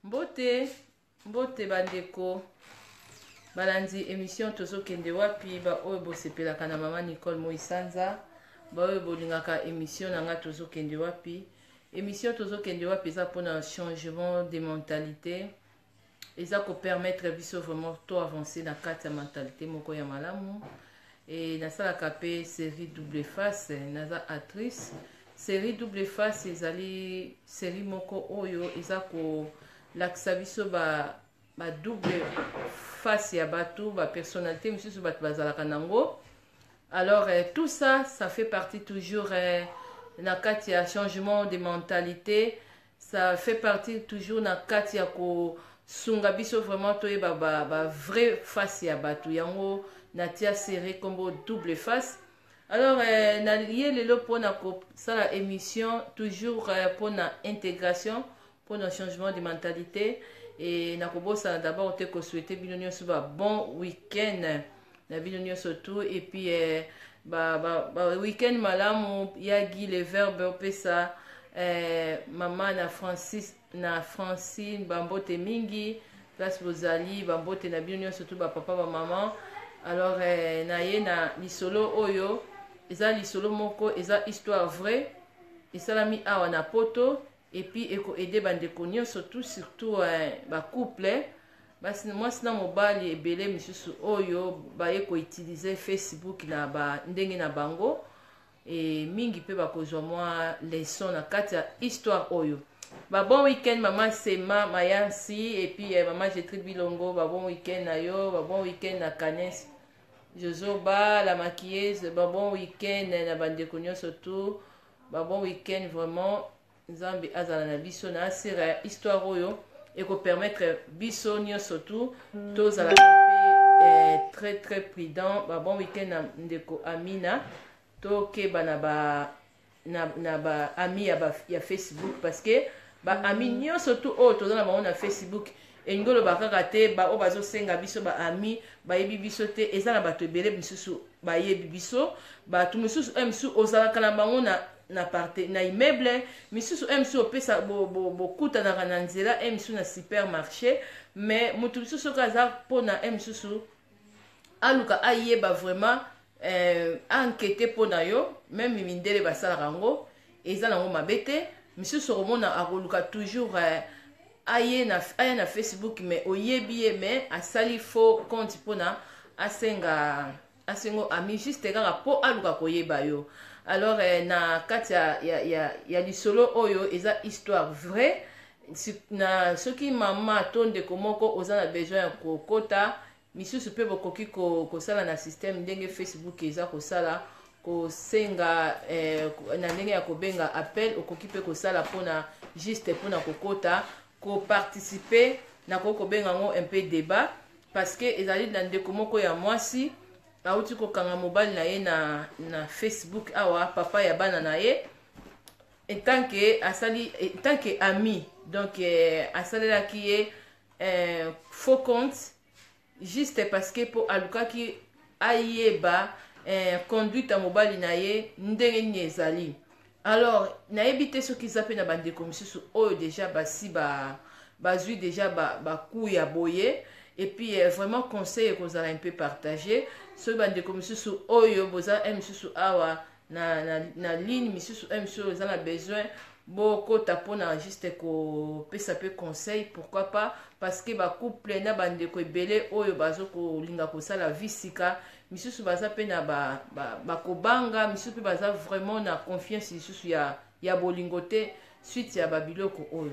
Mbote, mbote bandeko balandi emission tozokende wapi, baoyo bosepelaka na mama Nicole Moisanza, baoyo bolingaka emission na nga tozokende wapi. Emission tozokende wapi eza mpona changement de mentalité, eza kopermettre biso vraiment to avancer na kati ya mentalité moko ya malamu. E nasalaka mpe série Double Face, naza actrice. Série Double Face ezali série moko oyo eza kolakisa biso ba double face ya bato, ba personnalité mosusu bato bazalaka nango. Alors tout ça, ça fait partie toujours na kati ya changement de mentalité, ça fait partie toujours na kati ya kosunga biso vraiment toyeba ba vraie face ya bato. Yango natia série kombo Double Face. Alors na ye lelo mpona kosala émission toujours mpona intégration, mpona changement de mentalité. E nakobosana d'abord te kosouhaiter bino nyonso ba bon week-end na bino nyonso tout, et puis ba week-end malamu. Ya Guy le Verbe opesa mama na Francis na Francine bambote mingi place bozali, bambote na bino nyonso tout, bapapa, bamama. Alors na ye na lisolo oyo eza lisolo moko, eza histoire vraie, esalami awa na Poto, et puis ekoaider bandeko nyonso tout, surtout bacouple, basi, mwasi na mobali ebele misusu oyo baye koutiliser Facebook na ba ndenge na bango. E mingi mpe bakozwa mwa leçon na kati ya histoire oyo. Ba bon week-end mama Sema Mayansi, et puis mama Getrude Bilongo, ba bon week-end na yo, ba bon week-end na Canes Jozoba la maquilleuse, ba bon week-end na bandeko nyonso tout, ba bon week-end vraiment. Nzambe azala na biso na asira ya histoire oyo ekopermettre biso nyonso tout tozala mpe très très prudent. Ba bon week-end na ndeko Amina. Tokeba na ba ami ya Facebook, parce que ba ami nyonso tout oyo toza na bango na Facebook, elingi oloba kaka te baoyo bazosenga biso ba ami bayebi biso te. Eza na bato ebele misusu bayebi biso, bato mosusu oyo misusu ozalaka na bango na parte na immeuble, misusu oyo misusu opesa bokutanaka na nzela, oyo misusu na supermarché. Mais moto mosusu soki aza mpona oyo misusu aluka ayeba vraiment, enquête mpo na yo, même mindele basalaka yango, eza nango mabe te. Misusu okomona akoluka toujours aye na Facebook, mais oyebi ye, mais asali faux compte mpona asengo ami, juste kaka mpo aluka koyeba yo. Alors na kati ya lisolo oyo eza histoire vraie na soki mama to ndeko moko oza na besoin ya kokota, misusu mpe bokoki kosala na système ndenge Facebook eza kosala, kosenga na ndenge ya kobenga appel. Okoki mpe kosala mpona juste mpona kokota koparticiper, nakoki kobenga yango un peu débat, parce que ezali na ndeko moko ya mwasi awuti kokanga mobali na ye na Facebook awa, papa ya bana na ye, en que asali en tant que ami. Donc asalelaki ye faux compte juste parce que mpo alukaki ayeba conduite ya mobali na ye ndenge nini ezali. Alors nayebi te soki eza mpe na bandeko misusu oyo déjà basi bazwi déjà baku ya boye. Et puis vraiment conseil ekozala un peu partagé soki bandeko misusu oyo boza un misusu awa na ligne, misusu un misusu oyo eza na besoin bokota mpona juste kopesa mpe conseil, pourquoi pas, parce que bacouple na bandeko ebele oyo bazokolinga kosala vie sika, misusu baza mpe na bakobanga, misusu mpe baza vraiment na confiance lisusu ya bolingo te suite ya babiloko oyo.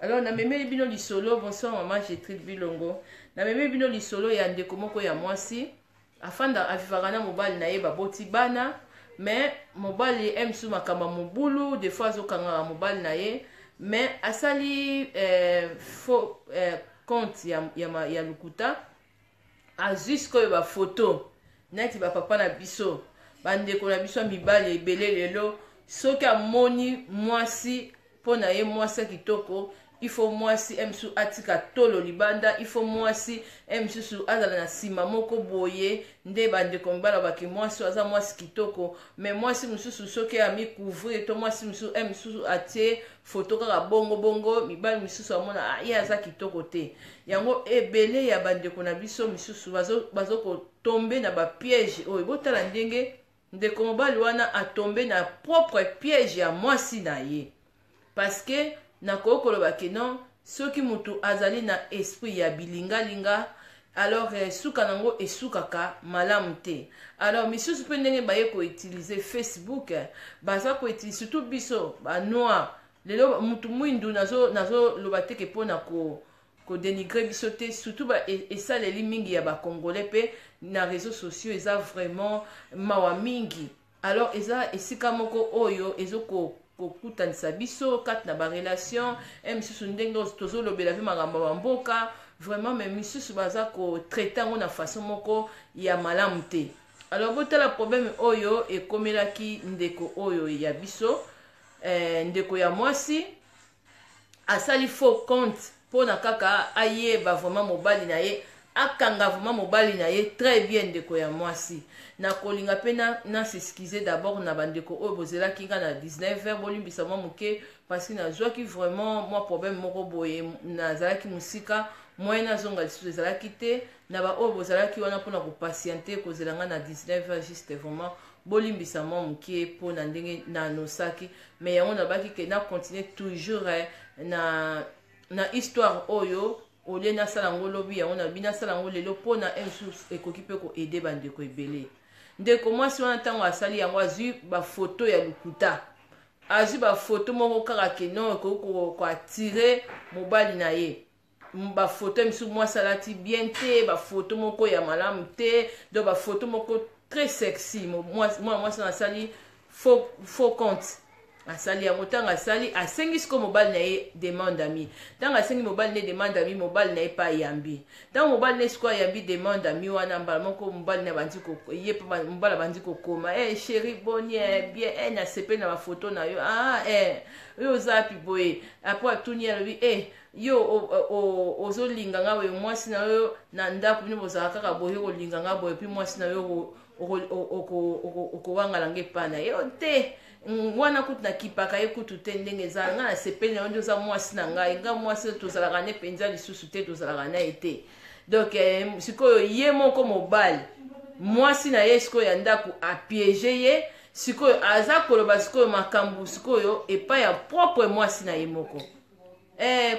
Alors namemeli bino lisolo. Bonsoir mama Getrude Bilongo. Namemeli bino lisolo ya ndeko moko ya mwasi afanda, avivaka na mobali na ye, baboti bana, mais mobali ye mosusu makambo ya mobulu, des fois azokangaka mobali na ye, mais asali faux compte ya lokuta, azwi sikoyo bafoto neti bapapa na biso, bandeko na biso ya mibali ebele lelo. Soki amoni mwasi, mpo na ye mwasi ya kitoko, Il faut mwasi mosusu atika tolo libanda, il faut mwasi mosusu azala na nsima moko boye nde bandeko mibala baki mwasi aza mwasi kitoko. Mais mwasi mosusu soki amikouvrir to mwasi mosusu mosusu atie foto kaka bongo bongo, mibali misusu amona, ah, ye aza kitoko te. Yango ebele ya bandeko na biso misusu bazokotomber na bapiège oyo. Botala ndenge ndeko mobali wana atomber na propre piège ya mwasi na ye, parce que nakoki koloba ke non, soki motu azali na esprit ya bilingalinga, alors suka nango esukaka malamu te. Alors misusu mpe ndenge baye koutiliser Facebook, baza koutiliser, surtout biso banoir lelo, mutu mwindu, nazoloba teke mpona kodénigrer biso te, surtout esaleli mingi ya bacongolais mpe na réseaux sociaux eza vraiment mawa mingi. Alors eza esika moko oyo ezokokutanisa biso kati na barelation misusu, ndenge tozolobela mpe makambo ya bamboka vraiment, mais misusu baza kotraiter yango na façon moko ya malamu te. Alors botala problème oyo ekomelaki ndeko oyo ya biso, ndeko ya mwasi asali faux compte mpona kaka ayeba vraiment mobali na ye, akanga vraiment mobali na ye très bien. Ndeko ya mwasi, nakolinga mpe na s'excuse d'abord na bandeko oyo bozelaki nga na 19 heures. Bolimbisa mwa moke parce que nazwaki vraiment mwa problème moko boye, nazalaki mosika, moyen nazonga lisusu ezalaki te. Na baoyo bozalaki wana mpona kopatienter kozela nga na 19 heures juste, vraiment bolimbisa mwa moke mpona ndenge nanosaki. Mais yango nabaki ke na continue toujours na histoire oyo olie nasala yango lobi, yango nabi nasala yango lelo mpona mosusu ekoki mpe koaider bandeko ebele. Ndeko mwasi wana, ntango asali yango, azwi bafoto ya lokuta, azwi bafoto moko kaka ke non, ekoki koattirer mobali na ye. Bafoto misusu mwasi alati bien te, bafoto moko ya malamu te, donc bafoto moko très sexy. Mwana mwasi wana asali faux compte, asali yango. Ntango asali, asengi sikoyo mobali na ye demande d'ami. Ntango asengi mobali na ye demande d'ami, mobali na ye mpe ayambi. Ntango mobali na ye sikoyo ayambi demande d'ami wana, mbala moko mobali na bandi, ye mpe mobali abandi kokoma: "Eh, chéri, boni?" "Eh, bien." "Eh, nasepeli na bafoto na yo." "Ah, eh, oyo oza wapi boye?" Après atuni, alobi: "Eh, yo ozolinga nga boye, mwasi na yo na ndako bino bozala kaka boye, kolinga nga boye, puis mwasi na yo okowangala nga epai na yo te wana, kutu nakipaka ye kutu te. Ndenge eza, ngai nasepeli na yo nde oza mwasi na ngai. Nga mwasi tozalaka ne mpenza lisusu te, tozalaka na ye te." Donc sikoyo ye moko mobali, mwasi na ye sikoyo ya ndako apiéger ye. Sikoyo aza koloba sikoyo makambo sikoyo epai ya propre mwasi na ye moko.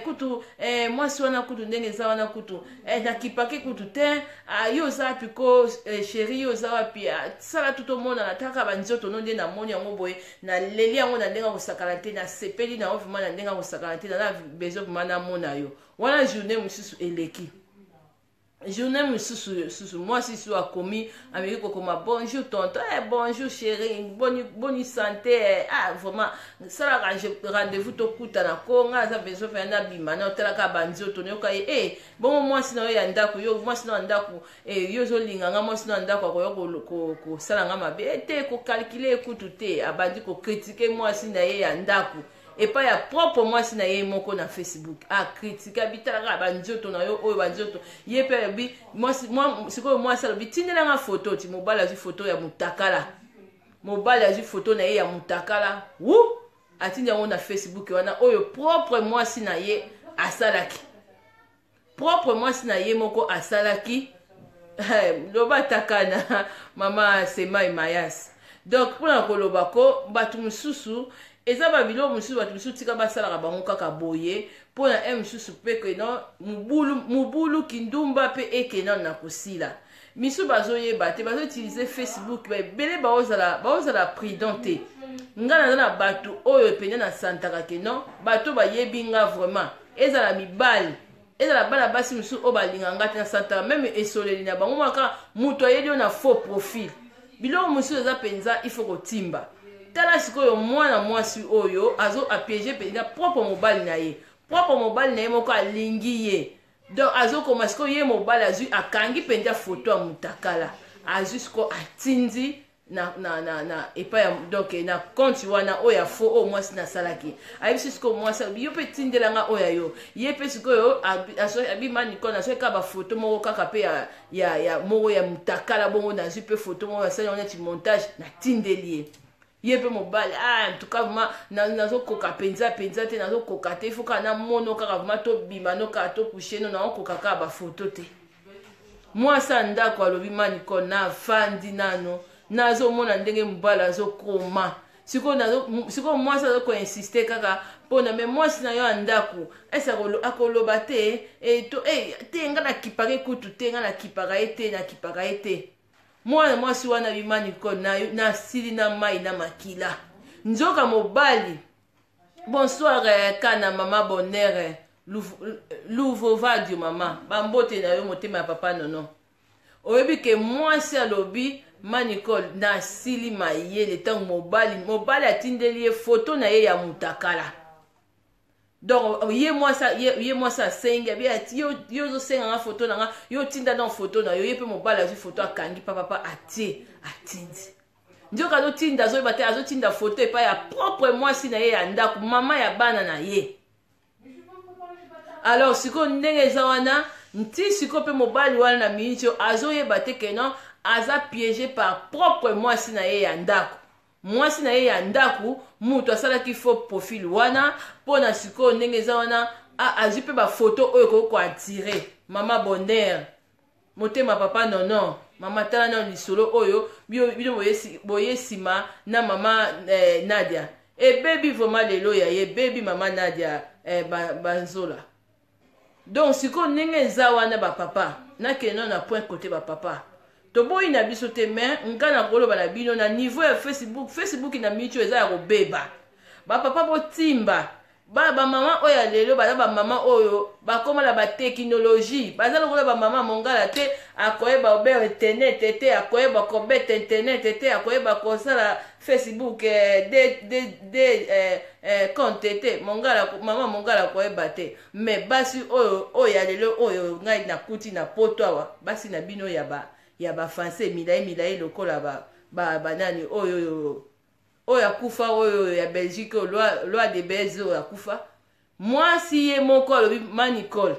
Kutu mwasi wana kutu ndenge eza wana kutu, nakipaki kutu te. Ah, yo oza wapi ko, chéri? Yo oza wapi? Ah, sala tu tomonana taka banzoto no nde namoni yango boye, naleli yango na ndenge akosakana te, nasepeli na yo vraiment na ndenge akosakana te, naza besoin vraiment namona yo wana. Journée mosusu eleki, journée mosusu susu, mwasi su akomi, ameki kokoma: "Bonjour tonton." "Eh, bonjour chéri, boni, boni santé?" "Eh, ah, vraiment salaka rendez-vous tokutana ko, ngai aza besoin mpenza nabima na otalaka banzoto." Nayoka ye: "Eh, bongo mwasi na yo ya ndako, yo mwasi na yo ya ndako, eh, yo ozolinga nga, mwasi na yo ya ndako akoya kosala nga mabe?" "E te, kocalculer ekutu te." Abandi kocritiquer mwasi na ye ya ndako epai ya propre mwasi na ye moko na Facebook. Acritiquer, abitalaka banzoto na yo oyo, banzoto. Ye mpe alobi sikoyo mwasi alobi: "Tindelanga foto." Ti mobali azwi foto ya mutakala, mobali azwi foto na ye ya mutakala wu, atindi yango na Facebook wana oyo propre mwasi na ye asalaki, propre mwasi na ye moko asalaki. Loba takana mama Semai Mayas. Donc mpona koloba ko bato mosusu eza babiloko mosusu, bato mosusu tika basalaka bango kaka boye mpona e mosusu mpe keno mobulu, mobulu kindumba mpe ekenda na kosila. Misu bazoyeba te, bazoutiliser Facebook ebele, baozala prudent te. Nga naza na bato oyo mpenza nasantaka ke non, bato bayebi nga vraiment, ezala mibali, ezala bana basi mosusu oyo balinga nga te, nasantaka même esoleli na bango maka. Moto ayeli oyo na faux profil, biloko mosusu eza mpenza il faut kotimba. Tala sikoyo mwana mwasi oyo azo apiéger mpenza propre mobali na ye, propre mobali na ye moko alingi ye. Donc azokoma sikoyo, ye mobali azwi, akangi mpenza foto ya mutakala, azwi sikoyo atindi. Na, na, na, na epai ya donc na compte wana oyo ya faux oyo mwasi nasalaki. Ayebisi sikoyo mwasi, alobi yo mpe tindela nga oyo ya yo. Ye mpe sikoyo abima Nicole, nazwaki kaka bafoto moko kaka mpe ya, ya, ya moko ya mutakala bongo, nazwi mpe foto moko nasali yango neti montage, natindeli ye. Ye mpe mobali, ah, en tout cas vraiment nazokoka mpenza mpenza te, nazokoka te, ifo kaka namono kaka vraiment tobima no kaka tokushe no, naokoka kaka bafoto te. Mwasi ya ndako alobi ma Nicole, nafandi nano nazomona ndenge mobali azokoma sikoyo, mwasi azokoinsiste kaka mpona me mwasi na yo ya ndako ese akoloba te e, to, e, te nga nakipaka ekutu te, nga nakipaka ye te, nakipaka ye te. Mwana mwasi wana bima Nicole, nasili na mai na makila nzoka mobali. Bonsoir eh, kana mama bonheur eh, Luvovadio mama, bambote na yo motema ya papa nono. Oyebi ke mwasi alobi ma Nicole, nasili mayele ntango mobali atindeli ye foto na ye ya mutakala. Donc ye mwasi asengi abi yo ozosenga nga foto na nga, yo otinda na foto na yo. Ye mpe mobali azwi foto, akangi papapa, atie, atindi. Nzoka azotinda, azoyeba te, azotinda foto epai ya propre mwasi na ye ya ndako, mama ya bana na ye. Alors sikoyo ndenge eza wana, nti sikoyo mpe mobali wana na miniti oyo azoyeba te ke non, aza piégé par propre mwasi na ye ya ndako. Mwasi na ye ya ndako mutu asalaki faux profil wana mpo na sikoyo ndenge eza wana azwi mpe bafoto oyo ekoki koattirer. Mama bonheur, motema papa nono, mama tala nano lisolo oyo bino boye nsima na mama Nadia ebebi vraiment lelo ya ye ebebi mama Nadia banzola. Donc sikoyo ndenge eza wana, bapapa, nakende na point côté bapapa. Toboyi na biso te, mais nga na koloba na bino na niveau ya Facebook. Facebook na miniti oyo eza ya kobeba. Bapapa botimba bamama oyo ya lelo, baza bamama oyo bakóma na bateknologie, baza lokola bamama mongala te. Akoyeba obere internet te, akoyeba kobeta internet te, akoyeba kosala Facebook de compte te. Mongala, mama mongala akoyeba te. Mais basi oyo ya lelo oyo ngai nakuti na poto awa, basi na bino ya bafrançais milai milai lokola banani oyo akufa, oyo ya Belgique, oyo loi de Belge oyo akufa. Mwasi ye moko alobi ma Nicole,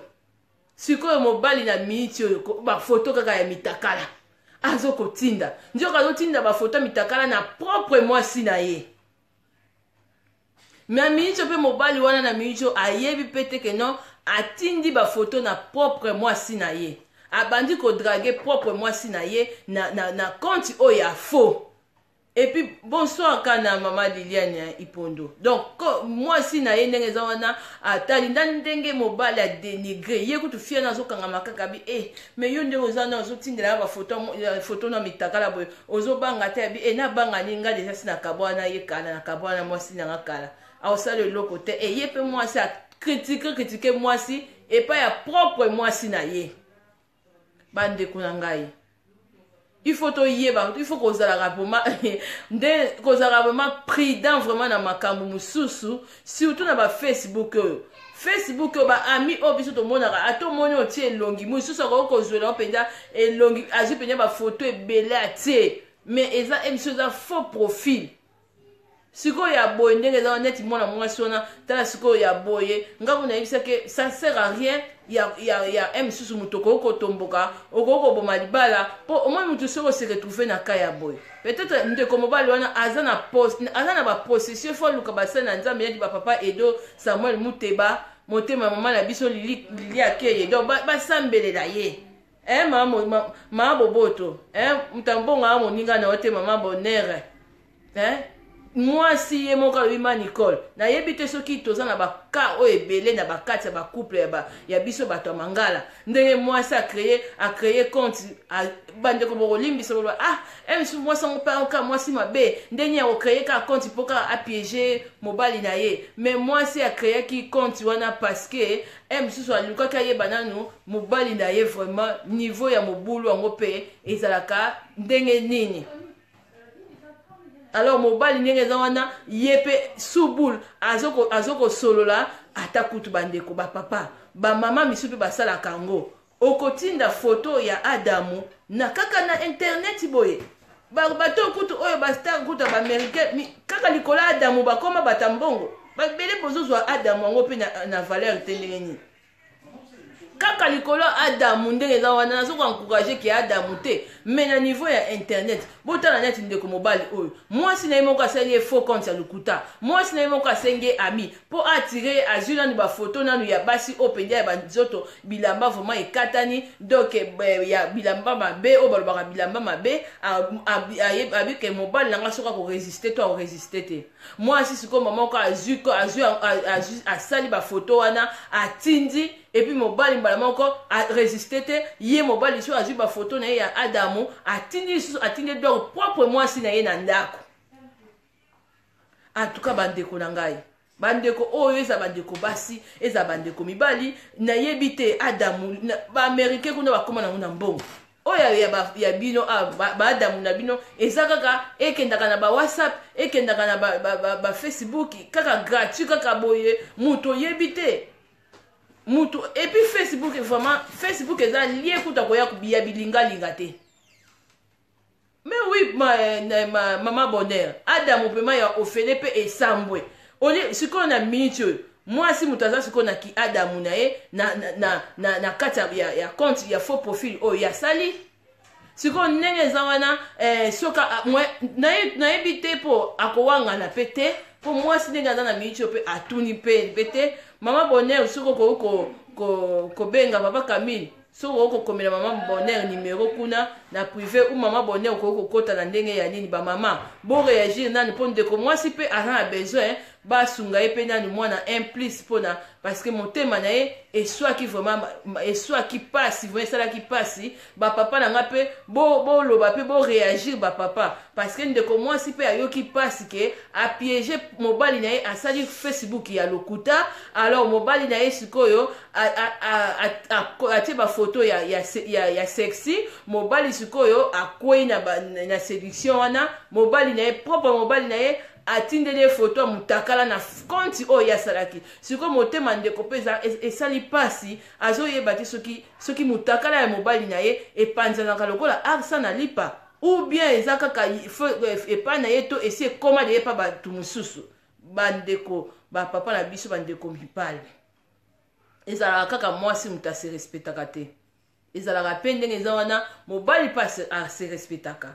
sikoyo mobali na miniti oyo bafoto kaka ya mitakala azokotinda. Nzoka azotinda bafoto ya mitakala na propre mwasi na ye. Mais miniti mpe mobali wana na miniti oyo ayebi mpe te ke non, atindi bafoto na propre mwasi na ye, abandi kodraguer propre mwasi na ye na compte oyo ya faux. Et puis bonsoir kana mama Liliane Ipondo. Donc mwasi na ye ndenge eza wana, atali nda ndenge mobali adénigrer ye kutu fiana, azokangama kaka bi e mais yo ndenge oza wana, ozotindela bafoto, foto na mitakala boye, ozobanga te? Abi e nabanga ni nga deja si nakabwana ye kala, nakabwana mwasi nanga kala, aosala eloko te. E ye mpe mwasi acritiquer critiquer mwasi epai ya propre mwasi na ye. Bandeko na ngai, il faut toyeba, il faut kozalaka vraiment nde kozalaka vraiment prudent vraiment na makambo mosusu, surtout na bafacebook oyo. Facebook oyo, baami oyo biso tomonaka, ata omoni otie elongi mosusu, akoki kozwela mpenza elongi, azwi mpenza bafoto ebele atie, mais eza émission, eza faux profil. Sikoyo ya boye ndenge eza neti mwana mwasi wana, tala sikoyo ya boye, ngambo nayebisaki, ça sert à rien ya mosusu. Moto okoki kotomboka, okoki koboma libala, mpo omoni motu soki ose retrouve na ka ya boye, peut-être ndeko mobali wana aza na poste, aza na bapossession, fo aluka basali na Nzambe neti bapapa Edo Samuel Muteba, motema mama na biso Lili, Lili Akeye. Donc basambelela ye. Mama boboto, moto ambongo aa moninga na yo te, mama bonheur. Mwasi ye moko alobi ma Nicole, nayebi te soki toza na baka oyo ebele na bakati ya bacouple ya biso bato ya mangala, ndenge mwasi acréer compte. Bandeko bokolimbisa, boloba ah misu mwasi yango mpe aoka mwasi mabe, ndenge ya kocréer kaka compte mpo kaka apiéger mobali na ye. Mais mwasi acréaki compte wana parce que mosusu alukaki ayeba nanu mobali na ye vraiment niveau ya mobulu yango mpe ezalaka ndenge nini. Alors mobali ndenge eza wana, ye mpe subul azokosolola ata kutu. Bandeko, bapapa, bamama misu mpe basalaka yango, okotinda foto ya Adamu na kaka na internet boye. Bato kutu oyo bastar kutu ya baaméricain, kaka likolo ya Adamu bakoma bata mbongo babele. Bozozwa Adamu yango mpe na valeur te. Ndenge nini kaka likolo ya Adamu? Ndenge eza wana, nazo koencourager ke Adamu te, mais na niveau ya internet, botala neti ndeko mobali oyo, mwasi na ye moko asali ye faux compte ya lokuta. Mwasi na ye moko asengi ye ami mpo atire, azwi nanu bafoto nanu ya basi oyo mpenza ya banzoto bilamba vraiment ekatani, donc ya bilamba mabe, oyo balobaka bilamba mabe. Abike mobali na nga soki akorésister to akorésister te. Mwasi sikoyo moko azwi, asali bafoto wana, atindi, et puis mobali mbala moko arésister te. Ye mobali lisusu azwi bafoto na ye ya Adamu, atindi lisusu, atindi donc propre mwasi na ye na ndako. En tout cas, bandeko na ngai, bandeko oyo eza bandeko basi, eza bandeko mibali, nayebi te. Adamu, baaméricain kuna bakóma nango na mbongo oyo ya bino, baadamu na bino eza kaka ekendaka na bawhatsapp, ekendaka na bafacebook, ba, ba kaka gratuit, kaka boye, moto oyebi te mutu. Et puis Facebook, vraiment, Facebook eza lie kuta koya ya bilingalinga te. Mais oui, ma, mama Bonheur, Adamu mpema ya ofele mpe esambwe. Olie sikoyo na minute oyo, mwasi moto aza sikoyo na ki Adamu na ye na kati ya compte ya faux profil oyo yasali. Sikoyo ndenge eza wana, soki nayebi te mpo akowangana mpe te, mpo mwasi ndenge aza na minute oyo mpe atuni mpe te. Mama Bonheur, soki okoki kobenga papa Camille, soki okoki kokomela mama Bonheur numéro kuna na privé, ou mama Bonheur okoki kokɔta na ndenge ya nini, bamama boréagir nani, mpo ndeko mwasi mpe aza na besoin basunga ye mpe nani mwana un plus, mpona parce que motema na ye eswaki vraiment, eswaki pasi vraiment, esalaki pasi. Bapapa na nga mpe boloba mpe boréagir, bapapa, parce que ndeko mwasi mpe ayoki pasi ke apiéger mobali na ye, asali Facebook ya lokuta. Alors mobali na ye sikoyo atie bafoto ya sexy. Mobali sikoyo akwei na séduction wana. Mobali na ye, propre mobali na ye, atindeli ye foto ya mutakala na compte oyo asalaki. Sikoyo motema ndeko mpe esali mpasi, azoyeba te soki mutakala ya mobali na ye epanzanaka lokola arsa na lipa, ou bien eza kaka epai na ye to esi ekóma de ye mpa bato mosusu. Bandeko bapapa na biso, bandeko mibali, ezalaka kaka mwasi moto ase respectaka te. Ezalaka mpe ndenge eza wana, mobali mpe ase respectaka,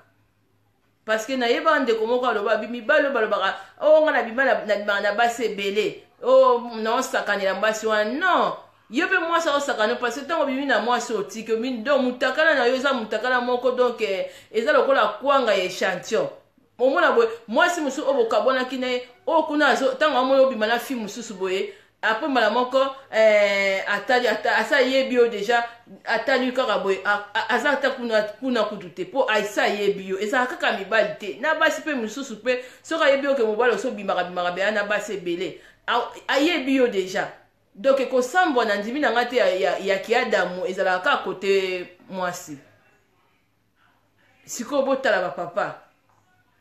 parce que nayebaka ndeko moko aloba, mibali oyo balobaka o nga nabima, nabimaka na basi ebele, o naosakanela basi wana. Non, yo mpe mwasi aosakana, parce que ntango obimi na mwasi, otiki obimi, donc mutakala na yo eza mutakala moko, donc eza lokola kwanga ya échantillon. Omona boye, mwasi mosusu oyo bokabwanaki na ye oyo kuna, ntango amoni obima na fille mosusu boye, apres mbala moko atali, asa ayebi yo déjà, atali kaka boye, aza ata kuna kutu te, mpo asa ayebi yo. Ezalaka kaka mibali te, na basi mpe mosusu mpe. Soki ayebi yo ke mobali oso obimaka bimaka beya na basi ebele, ayebi yo déjà. Donc kosambwa na ndimi na nga te ya kiadamu ezalaka kaka kote mwasi. Sikoyo botala bapapa,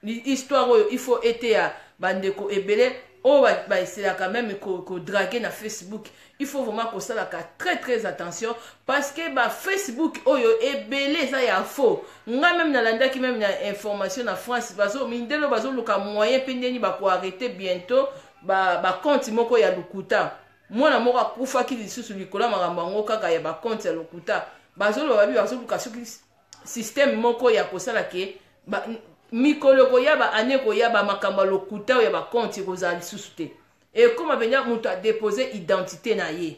histoire oyo il faut eteya bandeko ebele oyo baeselaka même kodraguer na Facebook. Il faut vraiment kosalaka très très attention, parce que bafacebook oyo ebele eza ya faux. Nga même nalandaki même na information na France, bazo mindele bazoluka moyen mpe ndeni bakoarrêter bientôt bacompte moko ya lokuta. Mwana moko akufaki lisusu likolo ya makambo yango kaka ya bacompte ya lokuta. Bazoloba babi bazoluka soki système moko ya kosala ke mikolo koya, baane koya, bamakambo ya lokuta oyo ya bacompte ekozala lisusu te. Ekóma mpenza moto adéposer identité na ye.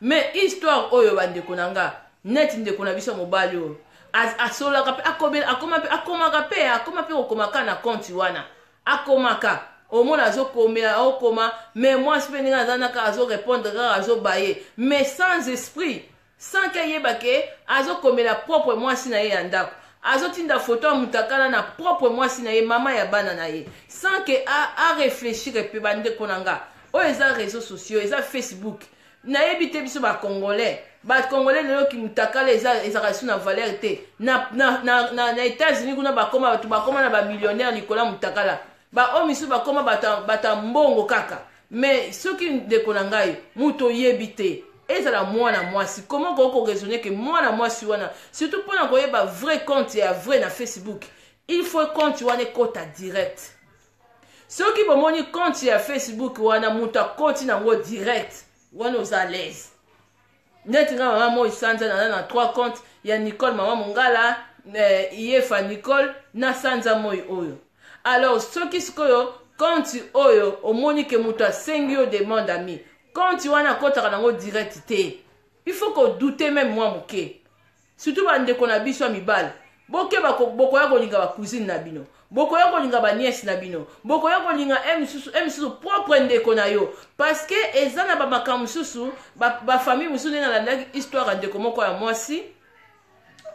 Mais histoire oyo, bandeko na nga, neti ndeko na biso mobali oyo asolaka mpe akoma mpe, akomaka mpe, akoma mpe kokomaka na compte wana, akomaka, omona azokomela, aokoma, mais mwasi mpe ndenge aza naka azorépondre kaka, azobaye, mais sans esprit, sans ke ayeba ke azokomela propre mwasi na ye ya ndako, azotinda foto ya mutakala na propre mwasi na ye, mama ya bana na ye, sans ke aréfléchir mpe. Bandeko na nga, oyo eza réseaux sociaux, eza Facebook. Nayebi te, biso bacongolais, bacongolais lelo kimutakala ezalaka lisusu na valeur te. Na États-Unis kuna bakoma bato, bakoma na bamillionnaire likolo ya mutakala. Baoyo misusu bakoma bato ya mbongo kaka. Mais soki ndeko na ngai, moto oyebi te. Ezala mwana mwasi, comment okoki koraisonne ke mwana mwasi wana, surtout mpona koyeba vrai compte ya vrai na Facebook, il faut compte wana ekota direct. Soki bomoni compte ya Facebook wana moto akoti nango direct, wana oza à l'aise. Neti nga mama moi sanza naza na 3 compte ya Nicole mama Mongala, Iyefa Nicole na sanza moi oyo. Alors soki sikoyo compte oyo omoni ke moto asengi yo demande ami, compte wana akotaka nango direct te, il faut kodouter même mwa moke. Surtout bandeko na biso ya mibali, bokeba, bokoya kolinga bacousine na bino, bokoya kolinga banièce na bino, bokoya kolinga e misusu, e misusu propre ndeko na yo, parce que eza na bamakambo mosusu, bafamille mosusu. Nde nalandaki histoire ya ndeko moko ya mwasi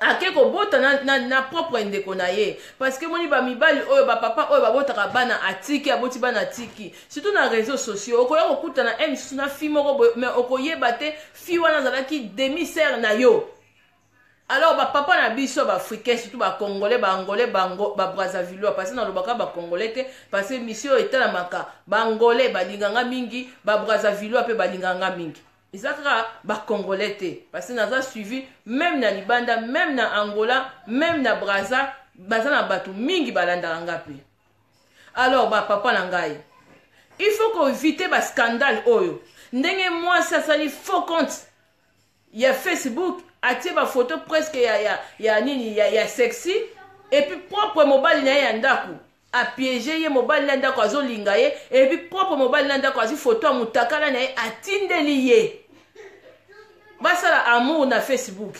ake kobota na propre ndeko na ye, parce que moni bamibali oyo, bapapa oyo babotaka bana atiki, aboti bana atiki. Surtout na réseaux sociaux, okoya kokutana e misusu na fille moko boye, mais okoyeba te fille wana azalaki demi-sœur na yo. Alors bapapa na biso baafricain, surtout bacongolais, baangolais, babrazzavillois, parce nalobaka bacongolais te, parce que mission oyo etalamaka baangolais balinganga mingi, babrazzavillois mpe balinganga mingi, eza kaka bacongolais te, parce que naza suivi même na libanda, même na Angola, même na Braza, baza na bato mingi balandaka nga mpe. Alors bapapa na ngai, il faut koéviter bascandale oyo. Ndenge mwasi asali faux compte ya Facebook, atie bafoto presque ya nini, ya sexy, et puis propre mobali na ye ya ndako apiéger ye. Mobali na ndako azolinga ye, et puis propre mobali na ndako azwi foto ya motakala na ye, atindeli ye, basala amour na Facebook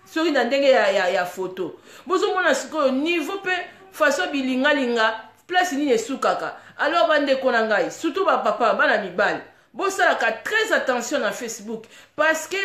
soki na ndenge ya foto. Bozomona sikoyo niveau mpe façon bilingalinga, place nini esukaka. Alors bandeko na ngai, surtout bapapa, bana mibali, bosalaka très attention na Facebook, parce que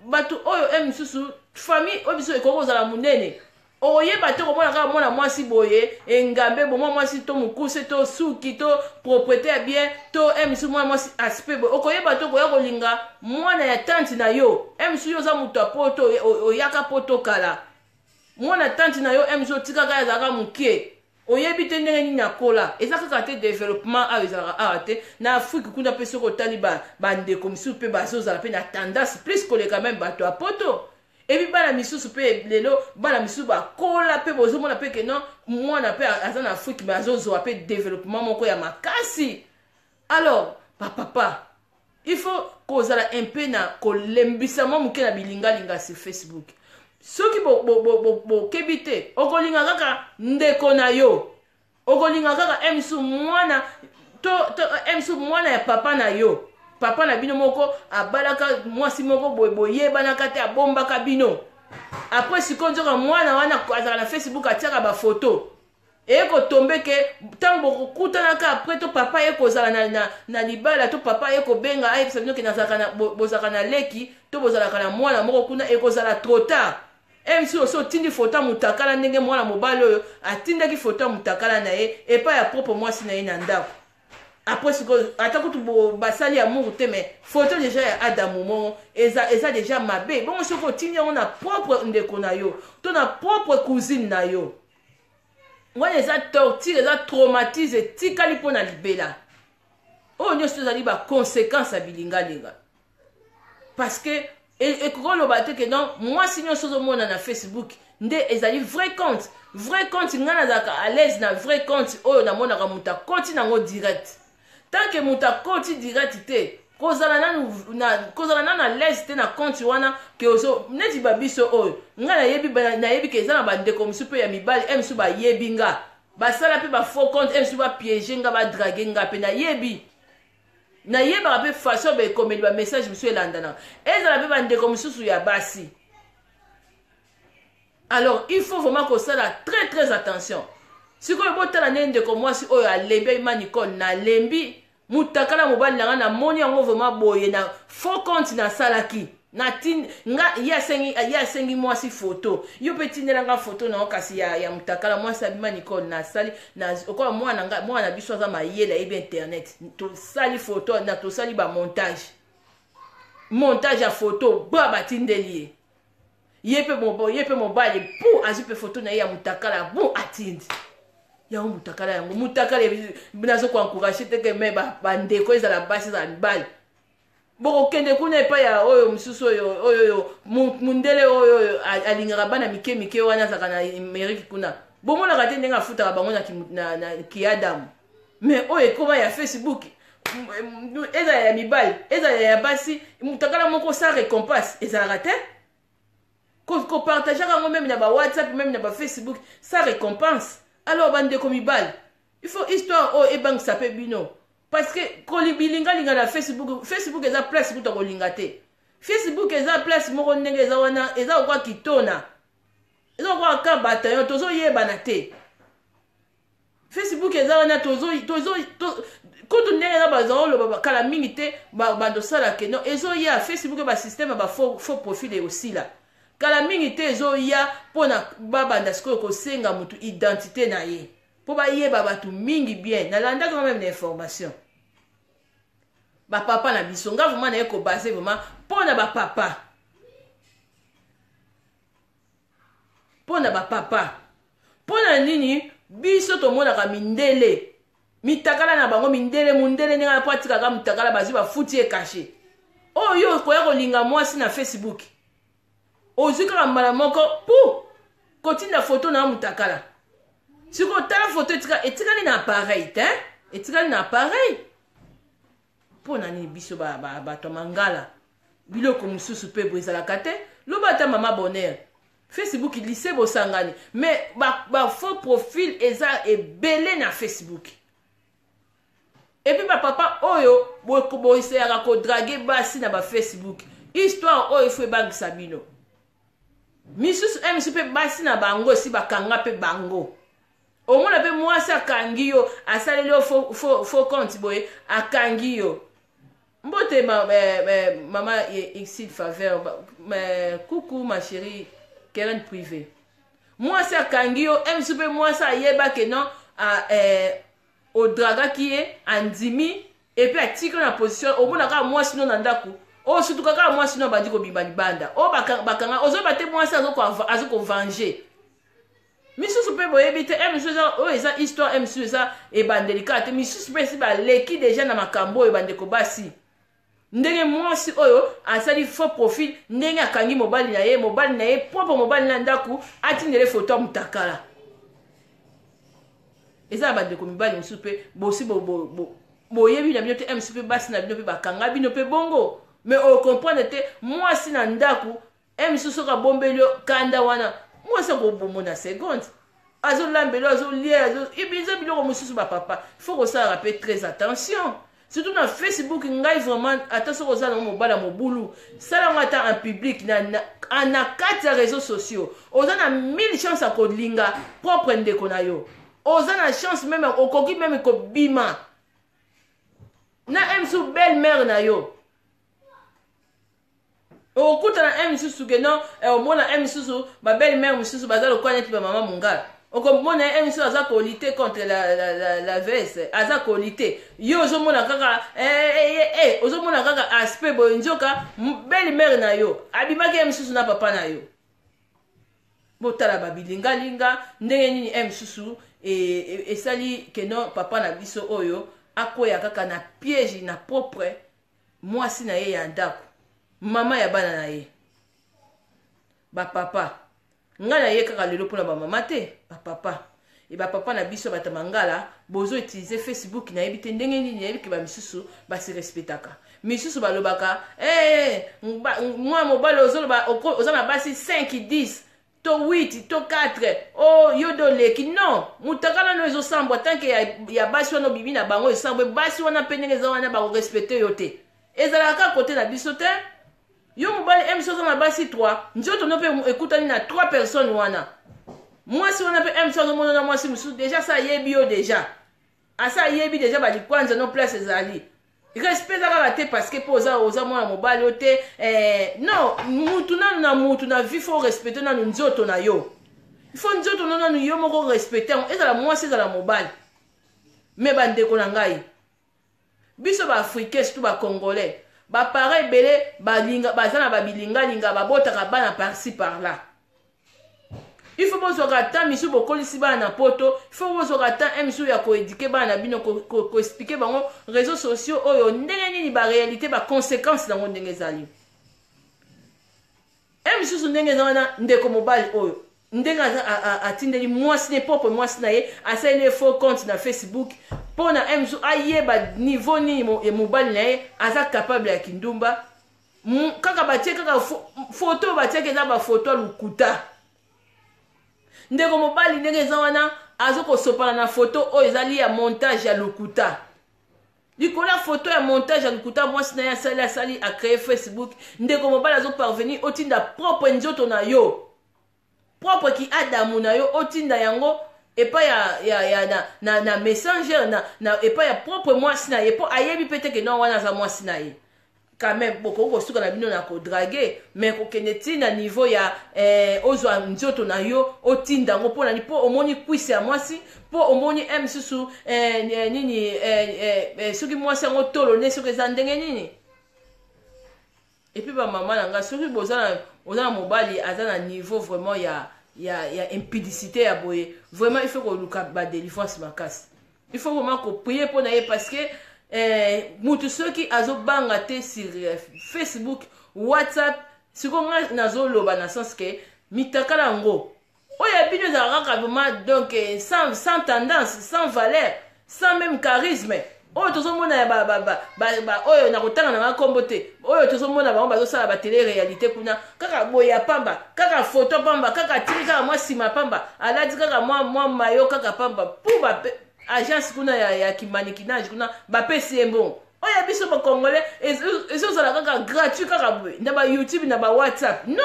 bato oyo e misusu, famille oyo biso ekoki kozala monene, okoyeba te. Komona kaka mwana mwasi boye engambe bo, mwana mwasi to mokuse to suki to propreté ya bien to e misusu, mwana mwasi aspect boye, okoyeba te, okoya kolinga mwana ya tante na yo. E misusu, yo oza moto ya Poto, oyaka Poto kala, mwana tante na yo e misusu otikaka ye azalaka moke, oyebi te ndenge nini akola. Eza kaka te développement awa ezalaka awa te, na Afrique kuna mpe soki otali bandeko misusu mpe bazozala mpe na tendance plus koleka même bato ya Poto. Ebi bana misusu mpe lelo, bana misusu bakola mpe, bozomona mpe ke non, mwana mpe aza na Afrique me azozwa mpe développement moko ya makasi. Alors bapapa, il faut kozala un peu na kolembisa mwa moke na bilingalinga sur Facebook. Soki bokebi te, okolinga kaka ndeko na yo, okolinga kaka msu mwana to msu mwana ya papa na yo. Papa na bino moko abalaka mwasi moko boye, boyebanaka te, abombaka bino. Après sikoyo nzoka mwana wana azalaka na Facebook, atiaka bafoto, eye kotombe ke ntango bokokutanaka après, to papa ye kozala na libala, to papa ye kobenga ayebisa bino ke bozalaka na leki to bozalaka na mwana moko kuna, ekozala trop tard. Mc osi otindi foto ya motakala, ndenge mwana mobali oyo atindaki foto ya motakala na ye epai ya propre mwasi na ye na ndako. Après sikoyo, ata kutu basali amour te, mais photo déjà ya Adamu moko eza déjà mabe. Bongo soki otindi yango na propre ndeko na yo to na propre cousine na yo, wana eza torture, eza traumatisme etikali mpo na libela. Oyo nyonso ezali baconséquence ya bilingalinga, parce que ekoki oloba te ke non, mwasi nyonso ozomona na Facebook nde ezali vrai compte. Vrai compte, ngai nazalaka à l'aise na vrai compte oyo namonaka moto akoti nango direct. Tant que moto akoti direct te, kozala nanu à l'aise te na compte wana ke ozo neti babiso oyo. Ngai nayebi ke eza na bandeko mosusu mpe ya mibali e mosusu bayebi nga, basala mpe bafaux compte e mosusu, bapiéger nga, badraguer nga mpe. Nayebi, nayebaka mpe façon baekomeli bamessage mosusu elandanaka, ezala mpe bandeko mosusu ya basi. Alors il faut vraiment kosala très très attention. Sikoyo botala nde ndeko mwasi oyo alembi ayima Nicole: "Nalembi mutakala mobali na nga, namoni yango vraiment boye na faux compte nasalaki." Nga ye asengi mwasi foto: "Yo mpe tindela nga foto na yo kasi ya mutakala." Mwasi abima: "Nicole, nasali okola mwana nga, mwana na biso aza mayele, ayebi internet. Tosali foto na tosali bamontage, montage ya foto ba batindeli ye." Ye mpe mobali pu azwi mpe foto na ye ya mutakala, bu atindi yango mutakala. Yango mutakala, nazo koencourager te ke me bandeko, ezala basi, ezala mibali. Bokokende kuna epai ya oyo mosusu oyo oyo oyo mundele oyo oyo alingaka bana mike mike wana azalaka na Amerique kuna. Bomonaka te ndenge afutaka bango na, na, na kiadamu. Mais oyo ekoma ya Facebook ezala ya mibali ezala ya basi mutakala moko sans récompense ezalaka te. Kopartageaka yango meme na ba WhatsApp meme na ba Facebook sans récompense. Alors bandeko mibali, il faut histoire oyo ebangisa mpe bino. Parce que bilingalinga na Facebook, Facebook eza place kuta kolinga te. Facebook eza place moko ndenge eza wana, eza kokwa kitona. Eza kokwa ka bataillon, tozoyebana te. Facebook eza wana tozo to, kutu ndenge eza baza oloba kala mingi te bandosala ke non ezoya Facebook ba système ba faux, faux profil eosila. Kala mingi te ezoya mpona babanda sikoyo kosenga mutu identité na ye. Po bayeba bato mingi bien. Nalandaka même na information. Ba papa na biso nga vraiment naye ko base vraiment pona ba papa. Pona ba papa. Pona nini biso tomonaka mindele mitakala na bango mindele mundele ndenge na po atikaka mutakala bazwi bafuti ye cachet. Oyo okoya kolinga mwasi na Facebook. Ozwi kaka mbala moko pu kotinda photo na mutakala. Sikoyo tala photo etikali na appareil te, etikali na appareil. Pona nini biso bato ya mangala biloko mosusu pe bo ezalaka te. Loba ata mama Bonheur. Facebook lycée bosangani mais ba faux profil eza ebele na Facebook. Et puis ba papa oyo boyeseyaka ko draguer basi na ba Facebook. Histoire oyo il faut ebangisa bino. Misusu misusu pe basi na bango esi bakanga pe bango. Omona pe mwasi akangi yo, asaleli yo faux compte boye, akangi yo. Mbote mama Exil Faveur, coucou ma chérie Keren privé. Mwasi akangi yo, misusu pe mwasi ayeba ke non, odragaki ye, andimi, et puis atiki na position, omona kaka mwasi no na ndako, oyo surtout kaka mwasi no abandi kobima libanda. Oyo bakanga, ozoyeba te mwasi azo kovenger. Misusu pe boyebi te, misusu eza, oyo eza histoire, misusu eza ebandeli kaka te, misusu pe esi baleki deja na makambo oyo bandeko basi. Ndenge mwasi oyo asali faux profil, ndenge akangi mobali na ye, mobali na ye propre mobali na ndako, atindele photo ya mutakala. Eza na bandeko mibali mosusu pe bosi boyebi na bino te, misusu pe basi na bino pe bakanga bino pe bongo. Mais o comprendre te, mwasi na ndako, misusu soki abombeli yo kanda wana, mwasi akobombo na seconde. Azolambela, azolia, eza biloko mosusu ba papa. Faut kosalaka pe très attention. Surtout na Facebook, ngai vraiment, ata soki oza na mobali ya mobulu, sala yango ata en public, na kati ya réseaux sociaux. Oza na 1000 chances ya kolinga propre ndeko na yo. Oza na chance même, okoki même kobima na msu belle-mère na yo. Okuta na msusu ke non, omona msusu, ba belle-mère msusu baza lokola neti ba mama mongala. Okomona msusu aza kolite contre la veste, aza kolite. Yo ozomona kaka, ozomona kaka aspect boye nzoka belle-mère na yo abimaki msusu na papa na yo. Botala ba bilingalinga ndenge nini msusu esali ke non papa na biso oyo akwea kaka na piège na propre mwasi na ye ya ndako, mama ya bana na ye. Ba papa, nga na ye kaka lelo mpona ba mama te, ba papa. E ba papa na biso bato mangala, bozo utiliser Facebook na yebi te ndenge nini, nayebi ke ba misusu ba se respectaka. Misusu balobaka, mwa mobali ozoloba, oza na basi 5, 10, to 8, to 4, oh, yo do leki. Non, mutakala no ezosambwa, tant que ya basi wana obibi na bango esambwe, basi wana pe ndenge eza wana bako respecter yo te. Ezalaka kaka kote na biso te. Yo mobali, mso oza na basi 3, nzoto no pe ekutani na 3 personnes wana. Mwasi wana pe mso azomona na mwasi mosusu, déjà sa yebi yo déjà. Asa yebi déjà ba likwanza no place ezali. Respect eza kaka te parce que po oza mwana mobali yo te, non, mutu nanu na mutu na vie faut respecter nanu nzoto na yo. Il faut nzoto na nanu yo moko respecter yango, ezala mwasi ezala mobali. Mais ba ndeko na ngai, biso ba africains surtout ba congolais, ba parents ebele balinga baza na ba bilingalinga babotaka bana par-ci par-là. Il faut bozwaka temps misusu, bokolisi bana na poto, il faut bozwaka temps un misusu ya koéduquer bana na bino, koexpliquer bango réseaux sociaux oyo ndenge nini, baréalité, baconséquence nango ndenge ezali. Un misusu ndenge eza wana, ndeko mobali oyo ndenge atindeli mwasi ne, propre mwasi na ye, asaleli ye faux compte na Facebook mpo na un misusu ayeba niveau nini mobali na ye aza capable ya kindumba. Kaka batie kaka foto oyo batiaki, eza bafoto ya lokuta. Ndeko mobali ndenge eza wana, azokosopana na foto oyo ezali ya montage ya lokuta. Likolo ya foto ya montage ya lokuta mwasi na ye asali acréer Facebook, ndeko mobali azoparvenir otinda propre nzoto na yo, propre ki adamu na yo, otinda yango epai ya na Messenger na epai ya propre mwasi na ye, mpo ayebi mpe te ke non, wana aza mwasi na ye. Quand même, bokoki kosuka na bino na kodraguer, mais kokende ntina niveau ya ozwa nzoto na yo, otinda yango mpo nani? Mpo omoni cuisse ya mwasi, mpo omoni mosusu nini, soki mwasi yango tolo ne, soki eza ndenge nini. Et puis bamama na ngai, soki boza oza na mobali aza na niveau vraiment ya impudicité ya boye, vraiment il faut koluka badélivrance makasi, il faut vraiment koprier mpo na ye, parce que mutu soki azobanga te sur Facebook, WhatsApp. Sikoyo ngai nazoloba na sens ke mitakala yango oyo ya bino ezalaka kaka vraiment, donc sans tendance, sans valeur, sans même charisme. Oyo tozomona ya oyo na kotanga na nga nkombo te, oyo tozomona bango bazosala batélé réalité kuna, kaka boye ya pamba, kaka foto pamba, kaka tiri kaka mwa nsima pamba, alati kaka mwa mayo kaka pamba, pu agence kuna ya kimannequinage kuna bapesi ye mbongo. Oyo ya biso bacongolais ezozala kaka gratuit, kaka boye na baYouTube, na baWhatsApp. Non,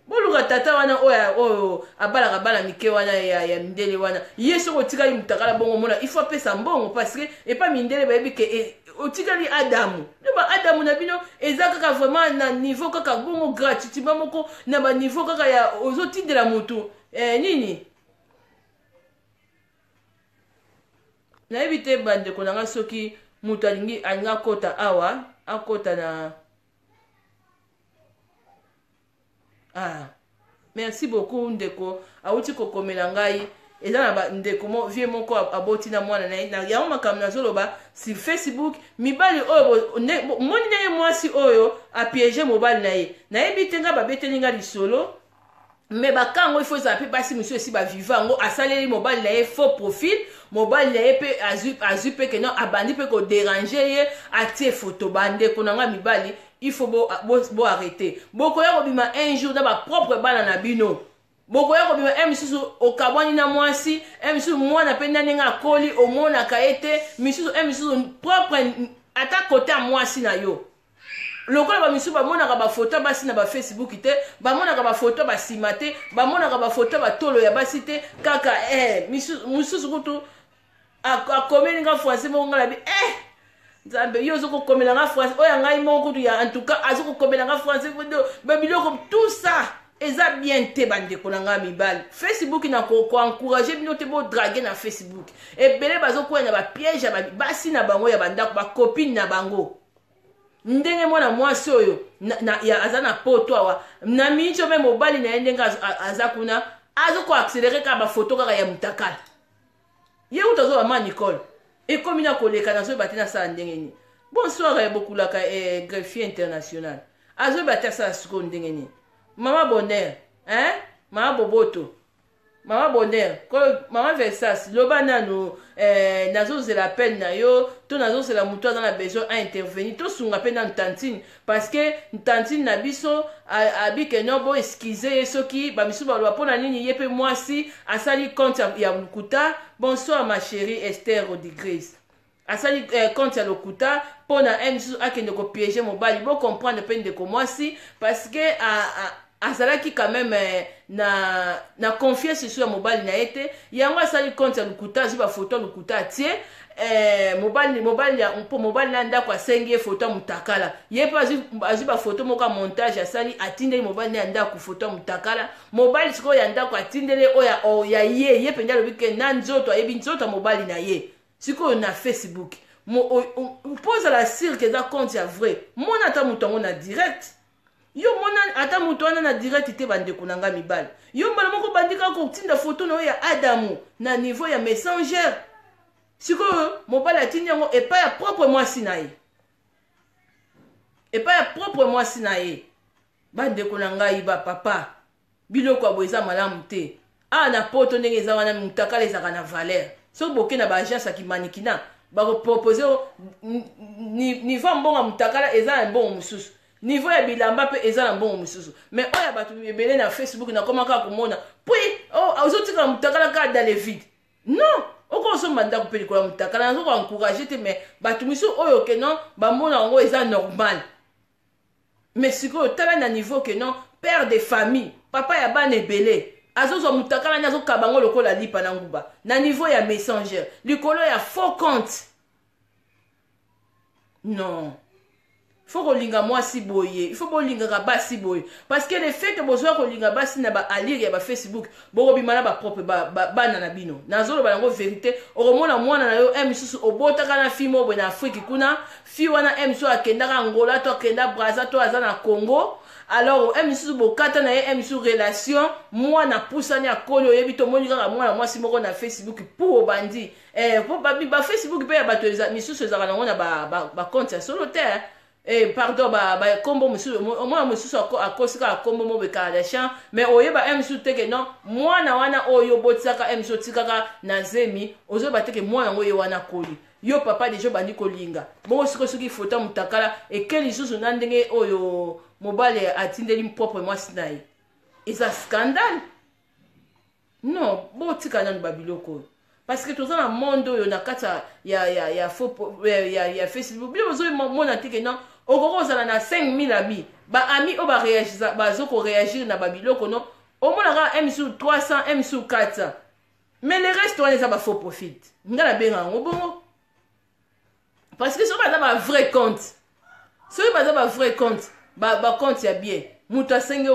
boluka tata wana oyo oyo abalaka bana mike wana ya mindele wana. Ye soki otikali mutakala bongo, omona, il faut apesa mbongo, parce que epa mindele bayebi ke otikali adamu. No, ba adamu na bino eza kaka vraiment na niveau kaka bongo, gratuitement moko na baniveau kaka ya ozotindela motu nini, nayebi te. Bandeko na nga, soki moto alingi akota awa, akota na. Ah, merci beaucoup ndeko awuti kokomela ngai. Eza na ndeko mo vie moko aboti na mwana na ye na yango. Makambo nazoloba si Facebook, mibali oyo moni ndenge mwasi oyo apiéger mobali na ye, nayebi te. Ngai babeteli nga lisolo, mais bakango ifo ezala mpe basi mosusu esi baviva yango. Asaleli mobali na ye faux profil, mobali na ye mpe azwi mpe ke non, abandi mpe kodéranger ye, atie foto. Bandeko na nga mibali, il faut bo arrêter. Bokoya kobima un jour na bapropre bana na bino. Bokoya kobima un misusu okabwani na mwasi, un misusu mwana mpe na ndenge akoli omonaka ye te, misusu un misusu propre ata kote ya mwasi na yo. Lokola bamisusu bamonaka bafoto ya basi na baFacebook te, bamonaka bafoto ya basima te, bamonaka bafoto ya batolo ya basi te, kaka mosusu kutu akomeli nga français moko, nga nabi Nzambe, yo ozokokomela nga français oyo ngai moko kutu ya, en tout cas azokokomela nga français, babiloko tout ça eza bien te. Bandeko na ngai mibali, Facebook, na koencourager bino te bodraguer na Facebook. Ebele bazokwea na bapiège ya basi na bango ya bandako, bacopine na bango. Ndenge mwana mwasi oyo aza na poto awa na miniti oyo, mpe mobali na ye ndenge aza kuna, azokoaccélérer kaka bafoto kaka ya mutakala. Ye kutu azoba ma Nicole, ekomi na koleka, nazoyeba te nasala ndenge nini. Bonsoir bokulaka greffier international, azoyeba te asala sikoyo ndenge nini. Mama Bonheur, hein? Mama Boboto, mama Bonheur, mama Versas, loba nanu. Nazozela appel na yo to nazozela moto aza na besoin aintervenir. Tosunga mpe nanu tantine, parce que tantine na biso abike no, bo excuser ye soki bamisusu baloba mpo na nini ye mpe mwasi asali compte ya lokuta. Bonsoir ma chérie Esther Rodriguez. Asali compte ya lokuta mpo na ye misusu akende kopiéger mobali. Bocomprendre mpe ndeko mwasi, parce que azalaki quand même na confiance lisusu ya mobali na ye te. Yango asali compte ya lokuta, azwi bafoto ya lokuta, atie mobali mpo mobali na ndako asengi ye foto ya mutakala. Ye mpe azwi bafoto moko ya montage, asali, atindeli mobali na ya ndako foto ya mutakala. Mobali sikoyo ya ndako atindeli oyo ya ye. Ye mpenza alobi ke na nzoto, ayebi nzoto ya mobali na ye. Sikoyo na Facebook, mpo ozala sûr ke eza compte ya vrai, mona ata moto yango na direct. Yo mona ata moto wana na direct te, bandeko na ngai mibali. Yo mbala moko bandi kaka kotinda foto na yo ya Adamu na niveau ya Messenger. Sikoyo mobali atindi yango epai ya propre mwasi na ye, epai ya propre mwasi na ye. Bandeko na ngai bapapa, biloko ya boye eza malamu te. Awa na poto ndenge eza wana, mutakala ezalaka na valeur. Soki boke na baagence ya kimanikina, bakopropose niveau ya mbongo ya mutakala eza na mbongo mosusu, niveau ya bilamba mpe eza na mbongo mosusu. Mais oyo ya bato ebele na Facebook, nakoma kaka komona puis ozotikala mutakala kaka dans le vide. Non, okosomba ndako mpe likolo ya mutakala. Nazo koencourage te, mais bato misusu oyo ke non, bamona yango eza normal. Mais sikoyo tala na niveau ke non, père de famille, papa ya bana ebele, azozwa mutakala nde azokaba yango lokola lipa na nguba na niveau ya Messenger, likolo ya faux compte. Non, faut kolinga mwasi boye, il faut bolingaka basi boye, parce que le fait que bozwa kolinga basi na baalire ya bafacebook, bokobima na bapropre bana na bino. Nazoloba yango vérité. Okomona mwana na yo e misusu obotaka na fille moko boye na Afrique kuna. Fille wana e misusu akendaka Angola to akenda Braza to aza na Congo. Alors e misusu bokata na ye e misusu relation, mwana pusani, akoli, oyebi te, omoni kaka mwana mwasi moko na Facebook pour obandi po bafacebook mpe ya bato misusu ezalaka nango na bacompte ya solo te. Pardon, bakombo mosusu, mwana mosusu akosi kaka kombo mo boye Kardashian, mais oyeba e mosusu te ke non, mwana wana oyo obotisaka e mosusu otikaka na zemi, ozoyeba te ke mwana yango ye wana akoli. Yo papa deja obandi kolinga bongo. Sikoyo soki foto ya motakala eke lisusu na ndenge oyo mobali atindeli propre mwasi na ye, eza scandale. Non, botika nanu babiloko oyo, parce que toza na monde oyo na kati ya Facebook. Bino bozomona te ke non, okoki kozala na 5000 amis, baami oyo bazo koréagir na babiloko no, omonaka m sur 300, m sur 400, mais le reste wana eza bafaux profil. Nga nabenga yango bongo, parce que soki baza bavrai compte, soki baza bavrai compte, bacompte ya bien, moto asengi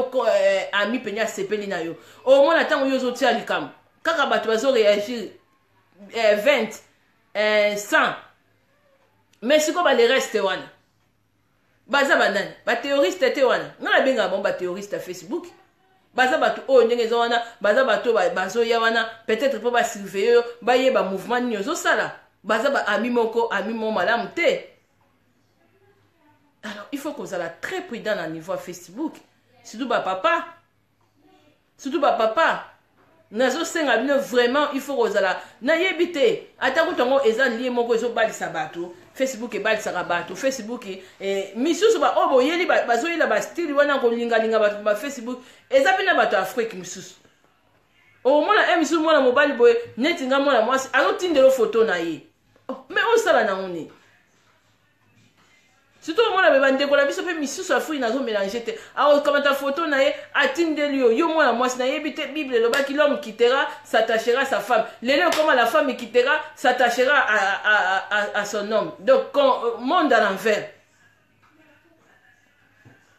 ami pene, asepeli na yo, omona ntango yo ozotia likambo, kaka bato bazoréagir 20, 100. Mais sikoyo bale reste wana baza banani? Baterroriste te wana? Nga nabengaka bango baterroriste ya Facebook. Baza bato oyo ndenge eza wana, baza bato oyo bazoya wana peut-être mpo basurveille yo, bayeba mouvement nini ozosala. Baza baami moko, ami moko malamu te. Alors il faut kozala très prudent na niveau ya Facebook, surtout bapapa, surtout bapapa. Nazosenga bino vraiment, il faut kozala, nayebi te, ata kutu yango eza lie moko ezobalisa bato. Facebook ebalisaka bato. Facebook misusu baoyo boyeli, bazoyela bastyle wana kolingalinga bato bafacebook, eza mpe na bato ya Afrique mosusu. Omona e misusu mwana mobali boye neti nga, mwana mwasi azotindela foto na ye. Oh, mais osala nango nini? Surtout omona be bandeko na biso mpe misusu Afrique, nazomélange te, akokamata foto na ye, atindeli yo, yo mwana mwasi. Nayebi te, Bible elobaki: "L'homme quittera, s'attachera sa femme." Lelo ekoma: "La femme quittera, s'attachera à son homme." Donc monde à l'envers.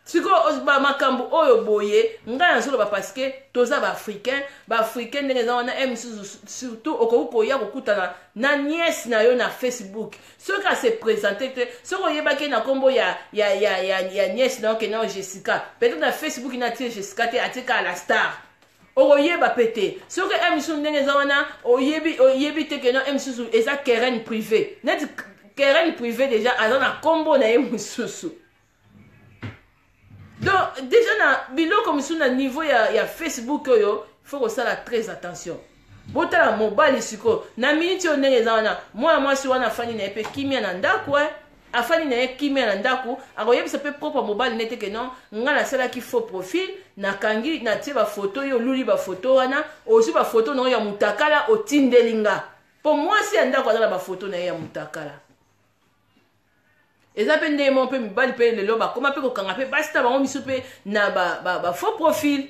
Sikoyo makambo oyo boye, ngai nazoloba parce que toza baafricain. Baafricain ndenge eza wana, e misusu surtout okoki koya kokutana na nièce na yo na Facebook. Soki ase présente te, soki oyebaki na nkombo ya nièce na yo ke nao Jessica, peut-être na Facebook natie Jessica te, atie kaka la star, okoyeba mpe te. Soki e misusu ndenge eza wana, oyebi te ke no, e misusu eza Keren privé. Neti Keren privé déjà aza na nkombo na ye mosusu. Donc déjà na biloko mosusu na niveau ya Facebook oyo, faut kosala très attention. Botala mobali sikoyo na miniti oyo ndenge eza wana, mwana mwasi wana afandi na ye mpe kimia na ndako, afandi na ye kimia na ndako, akoyebisa mpe propre mobali nete ke non, nga nasalaki faux profil, nakangi, natie bafoto, yo oluli bafoto wana, ozwi bafoto na oyo ya mutakala, otindeli nga. Mpo mwasi ya ndako aza na bafoto na ye ya mutakala. Eza mpe ndenge moko mpe mibali mpe lelo bakóma mpe kokanga mpe basi na bango misu mpe na bafaux ba profil.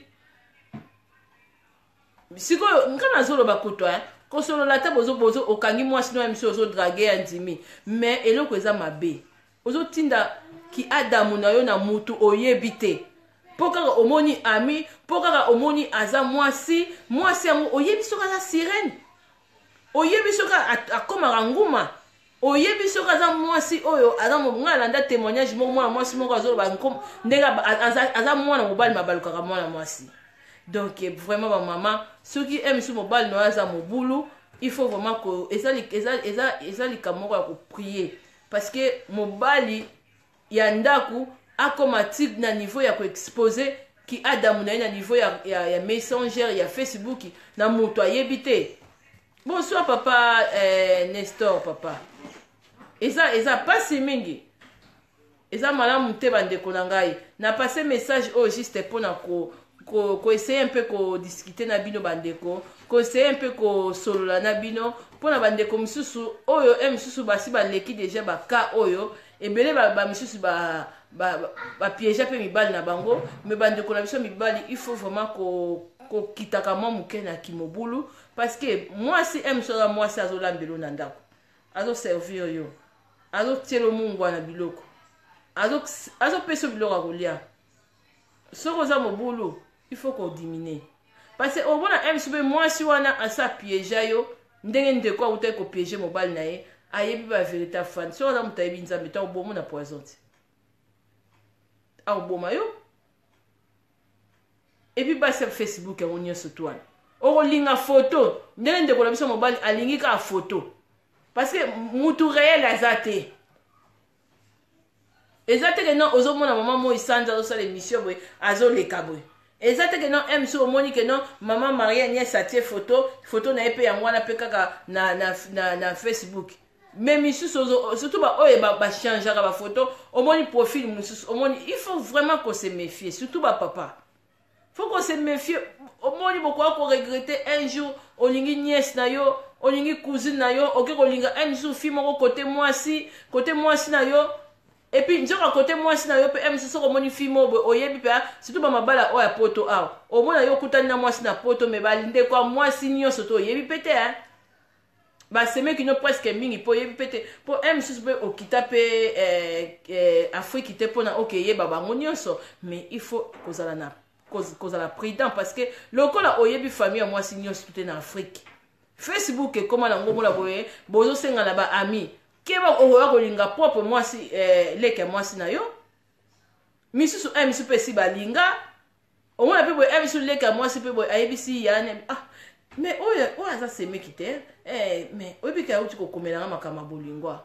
Sikoyo nga nazoloba kutu, kosolola ata bozo okangi mwasi no ya misu, ozodraguer ya ndimi, mais eloko eza mabe, ozotinda ki adamu na yo na mutu oyebi te, mpo kaka omoni ami, mpo kaka omoni aza mwasi. Mwasi yango oyebi soki aza sirène? Oyebi soki akomaka nguma? Oyebi soki aza mwasi oyo aza ngai alanda témoignage moko, mwana mwasi moko azoloba ndenge aza mwana mobali, mabalukaka mwana mwasi. Donc vraiment, bamama, soki mosu mobali na oyo aza mobulu, il faut vraiment ko eza likambo moko ya koprier, parce que mobali ya ndako akoma ti na niveau ya koexposer ki adamu na ye na niveau ya Messenger, ya Facebook, na moto ayebi te. Bonsoir, papa Nestor. Papa, eza pasi mingi, eza malamu te. Bandeko na ngai, na passe message oyo juste mpona koessayer mpe kodiscuter na bino, bandeko, koessayer mpe kosolola na bino, mpona bandeko mosusu oyo mosusu basi baleki déjà baka oyo ebele, bamisusu bapiéger mpe mibali na bango. Mais bandeko na biso mibali, il faut vraiment kokitaka mwa moke na kimobulu, parce que mwasi mosusu aza mwasi, azolambela na ndako, azoservir yo, azotiela mungwa na biloko, azopesa biloko ya kolia. Soki oza mobulu, il faut kodiminuer, parce que omona mosusu mpe mwasi wana asa piéger yo ndenge ndeko awutaki kopiéger mobali na ye. Ayebi bavérité, afandi. Soki aza moto ayebi Nzambe te, akoboma na poison te, akoboma yo. Et puis basi ya Facebook yango nyonso to wana, okolinga foto ndenge ndeko na biso mobali alingi kaka foto, parce que mutu réel aza te. Eza te ke non, ozomona mama Moi Sanza azosala émission boye, azoleka boye. Eza te ke non, mc omoni ke non, mama Marie Agnès atie photo na ye mpe yango wana mpe kaka na Facebook. Mais misusu, surtout baoyo bachangeaka bafoto, omoni profil mosusu, omoni. Il faut vraiment ko se méfier, surtout bapapa, faut ko se méfier. Omoni, bokoka koregretter un jour. Olingi nièce na yo, olingi cousine na yo, oke kolinga un mosusu fille moko kote mwasi na yo. Et puis nzoka kote mwasi na yo mpe mosusu, soki omoni fille moko boye, oyebi mpe, surtout bamabala oyo ya poto awa, omona yo okutani na mwasi na poto, mais bandeko ya mwasi nyonso to oyebi mpe te, basemeki no presque mingi, mpo oyebi mpe te, mpo mosusu mpe okita mpe Afrique te mpona okeyeba bango nyonso. Mais il faut kozala prudent, parce que lokola oyebi famille ya mwasi nyonso te na Afrique, Facebook ekóma nango, omona boye bozosenga na baami. Keba, okoya kolinga propre mwasi, leke ya mwasi na yo. Misusu misusu mpe esi balinga, omona mpe boye misusu leke ya mwasi mpe boye ayebisi yani: "Ah, mais oyo aza semeki te." Mais oyebi ke auti kokomelanga makambo ya bolingwa,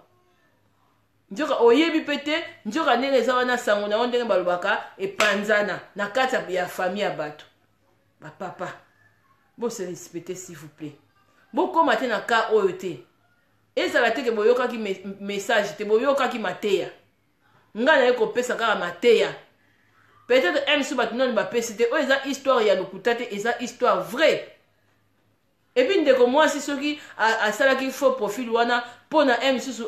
nzoka oyebi mpe te. Nzoka ndenge eza wana, sango na yo, ndenge balobaka, epanzana na kati ya famille ya bato. Bapapa, bose respecte, s'il vous plaît. Bokóma te na ka oyo te. Ezala te ke boyokaki message te, boyokaki mateya. Ngai naye kopesa kaka mateya. Peut-être msu bato nani bapesi te. Oyo eza histoire ya lokuta te, eza histoire vrai. Et puis ndeko mwasi, soki asalaki faux profil wana mpo na misusu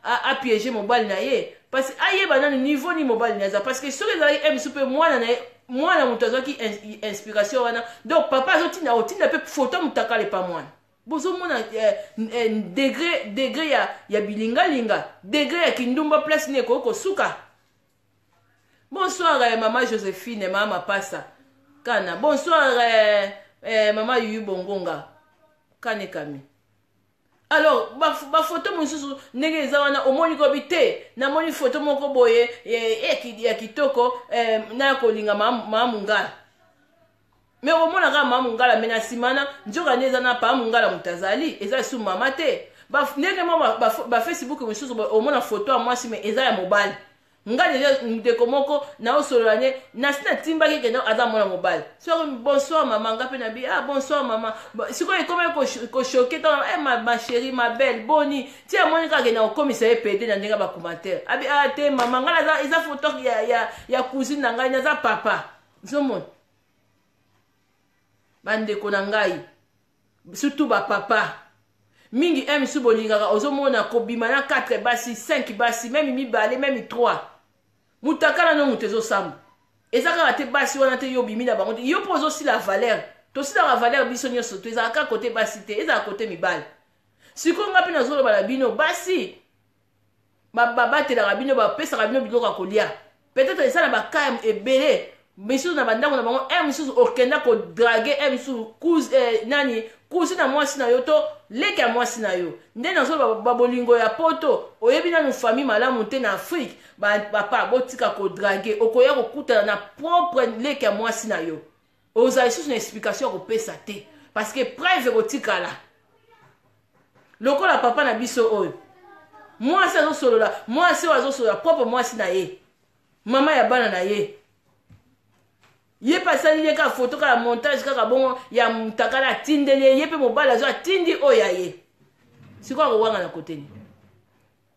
apiéger mobali na ye, parce que ayeba nani niveau nini mobali na ye aza, parce que soki ezalaki misusu mpe mwana na ye, mwana moto azwaki inspiration wana. Donc papa azotinda, otinda mpe foto motakala epa mwana. Bozomona degré ya bilingalinga, degré ya kindumba, place nini ekoki kosuka. Bonsoir, mama Joséphine, mama Mapasa kana. Bonsoir, mama Yuyu Bongonga Kanekami. Alors bafoto mosusu ndenge eza wana, omoni kobi te, namoni foto moko boye ya kitoko, na kolinga mama Mungala. Mais omona kaka mama Mungala, mais na nsima na nzoka nde eza na paa Mungala, moto azali, eza lisusu mama te. Ndenge mwa bafacebook mosusu, omona foto ya mwasi, mais eza ya mobali. Nga deja, ndeko moko naosolola ne, nasi natimbaki kende aza mwana mobali. Soki: "Bonsoir mama." Nga mpe nabi: "Ah, bonsoir mama." Sikoyo ekomi kochoquer ntango: "Eh, ma chérie, ma belle, boni?" Ti amoni kaka na kokomisa ye pede na ndenge bacommentaire, abi: "Ah te mama, ngai naza, eza foto ya cousine na ngai, naza papa." Ozomona, bandeko na ngai, surtout bapapa mingi, misu bolingaka, ozomona kobima na 4 basi, 5 basi, même mibale, même 3. Mutakala no moto ezosamba, eza kaka te basi wana te. Yo obimi na bango te, yo mpo ozosila valeur. Tosilaka valeur biso nyonso to. Ezalaka kaka kote basi te, ezala kote mibali. Sikoyo nga mpe nazoloba na bino basi, babatelaka bino, bapesaka bino biloko ya kolia. Peut-être eza na baka ebele misusu na bandako na bango. Misusu okenda kodraguer misusu nani Cousine ya mwasi na yo to leki ya mwasi na yo. Nde nazoloba ba bolingo ya poto, oyebi nanu famille malamu te na Afrique. Ba papa botika ko draguer, okoya kokutana na propre leki ya mwasi na yo. Ozala lisusu na explication ya kopesa te parce que preuve ekotikala. Lokola papa na biso oyo mwasi azosolola, mwasi oyo azosolola propre mwasi na ye, mama ya bana na ye, ye mpe asali ye kaka foto kaka montage kaka bongo ya mutakala atindeli ye, ye mpe mobali azo atindi oyo ya ye. Sikoyo akowanga na kote nini?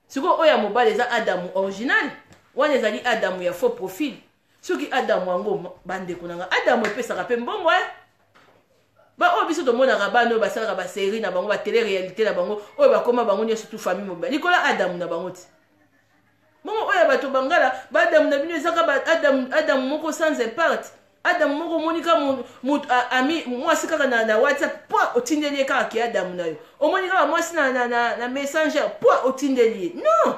Sikoyo oyo ya mobali eza Adamu original, wana ezali Adamu ya faux profil. Soki Adamu yango, bandeko na nga, Adamu epesaka mpe mbongo eh? Ba oyo biso tomonaka bana oyo basalaka ba série na bango, ba télé réalité na bango, oyo bakoma bango nyonso tout famille mobimba likolo Adamu na bango ti. Bongo oyo ya bato bangala, ba Adamu na bino ezaka ba Adamu, Adamu moko sans impact. Adamu moko omoni ka moto ami mwasi kaka na, na WhatsApp po otindeli ye kaka ke Adamu na yo. Omoni kaka mwasi na, na, na, na Messenger po otindeli ye. Non!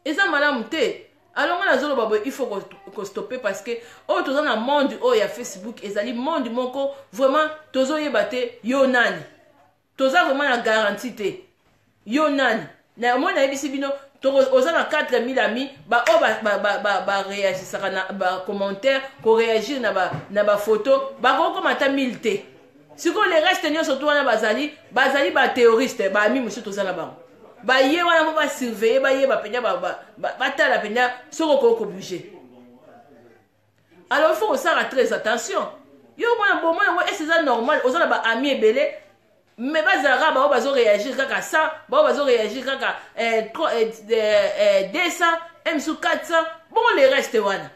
Eza malamu te. Alors nga nazoloba boye, il faut ko stopper parce que oyo toza na monde oyo ya Facebook ezali monde moko vraiment tozoyeba te yo nani. Toza vraiment na garantie te. Yo nani? Na omoni nayebisi bino oza na 4000 amis ba oyo ba ba ba ba réagissaka na ba commentaire, ko réagir na ba na ba photo, bakokoma ata 1000 te. Sikoyo le reste nyonso to wana bazali, bazali ba terroriste, ba amis mosusu toza na bango. Ba ye wana po ba surveiller, ba yeba mpenza, ba, ba, ba, batala mpenza soki okoki ko bouger. Alors il faut kosala très attention. Yo mwana bomoi yango est-ce eza normal oza na ba amis ebele mais bazalaka bango bazo réagir kaka 100, bango bazo réagir kaka 200, m sous 400, bongo le reste wana.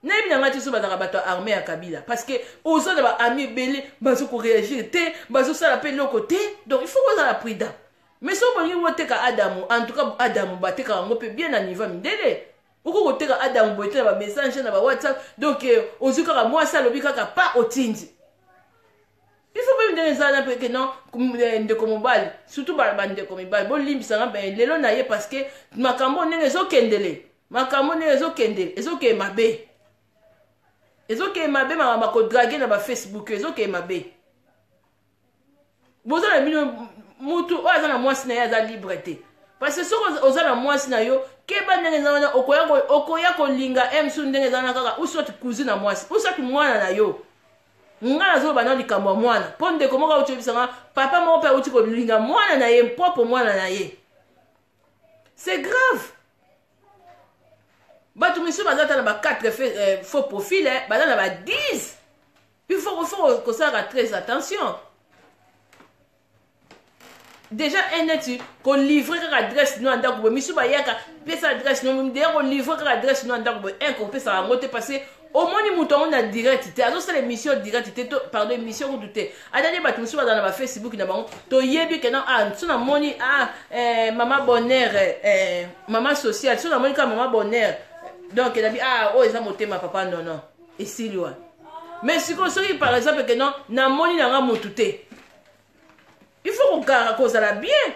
Nayebi na ngai te so bazalaka bato ya armée ya Kabila parce que oza na ba amis ebele bazo ko réagir te, bazosala mpe eloko te, donc il faut kozala prudent. Mais soki bolingi boteka Adamu, en tout cas Adamu batekaka yango mpe bien na niveau ya mindele. Okoki koteka Adamu boye te na ba message na ba WhatsApp, donc ozwi kaka mwasi alobi kaka pa otindi. Il faut mpe ndenge ezala na mpe ke non, ndeko mobali, surtout ba ndeko mibali, bolimbisa nga mpe lelo na ye parce que makambo ndenge ezokendele, makambo ndenge ezokende, ezokende mabe. Ezokende mabe makambo ya kodrague na ba Facebook, ezokende mabe. Boza na bino mutu oyo aza na mwasi na ye aza libre te. Parce que soki oza na mwasi na yo, keba ndenge eza wana, okoya kolinga M su ndenge eza wana kaka, ou soit cousine na mwasi, ou soit mwana na yo. Nga nazoloba na likambo ya mwana, po ndeko moko auti koyebisa nga, papa moko pe auti kolinga mwana na ye, propre mwana na ye. C'est grave. Bato misusu baza ata na ba 4 faux profil, baza na ba 10. Il faut kosalaka très attention. Déjà un net ko livrer kaka adresse no ndako boye, misu bayaka pesa adresse no, déjà ko livrer kaka adresse no ndako boye, un ko pesa yango te parce que omoni moto yango na direct te, azosala émission direct te, to, pardon, émission kutu te. Atali bato mosusu bazala na ba Facebook na bango, toyebi ke non, ah, so namoni, ah, mama Bonheur, mama sociale, so namoni kaka mama Bonheur, donc nabi, ah, oyo eza motema papa, non, non, esili wana. Mais sikoyo soki par exemple ke non, namoni nanga motu te, il faut kokara kozala bien,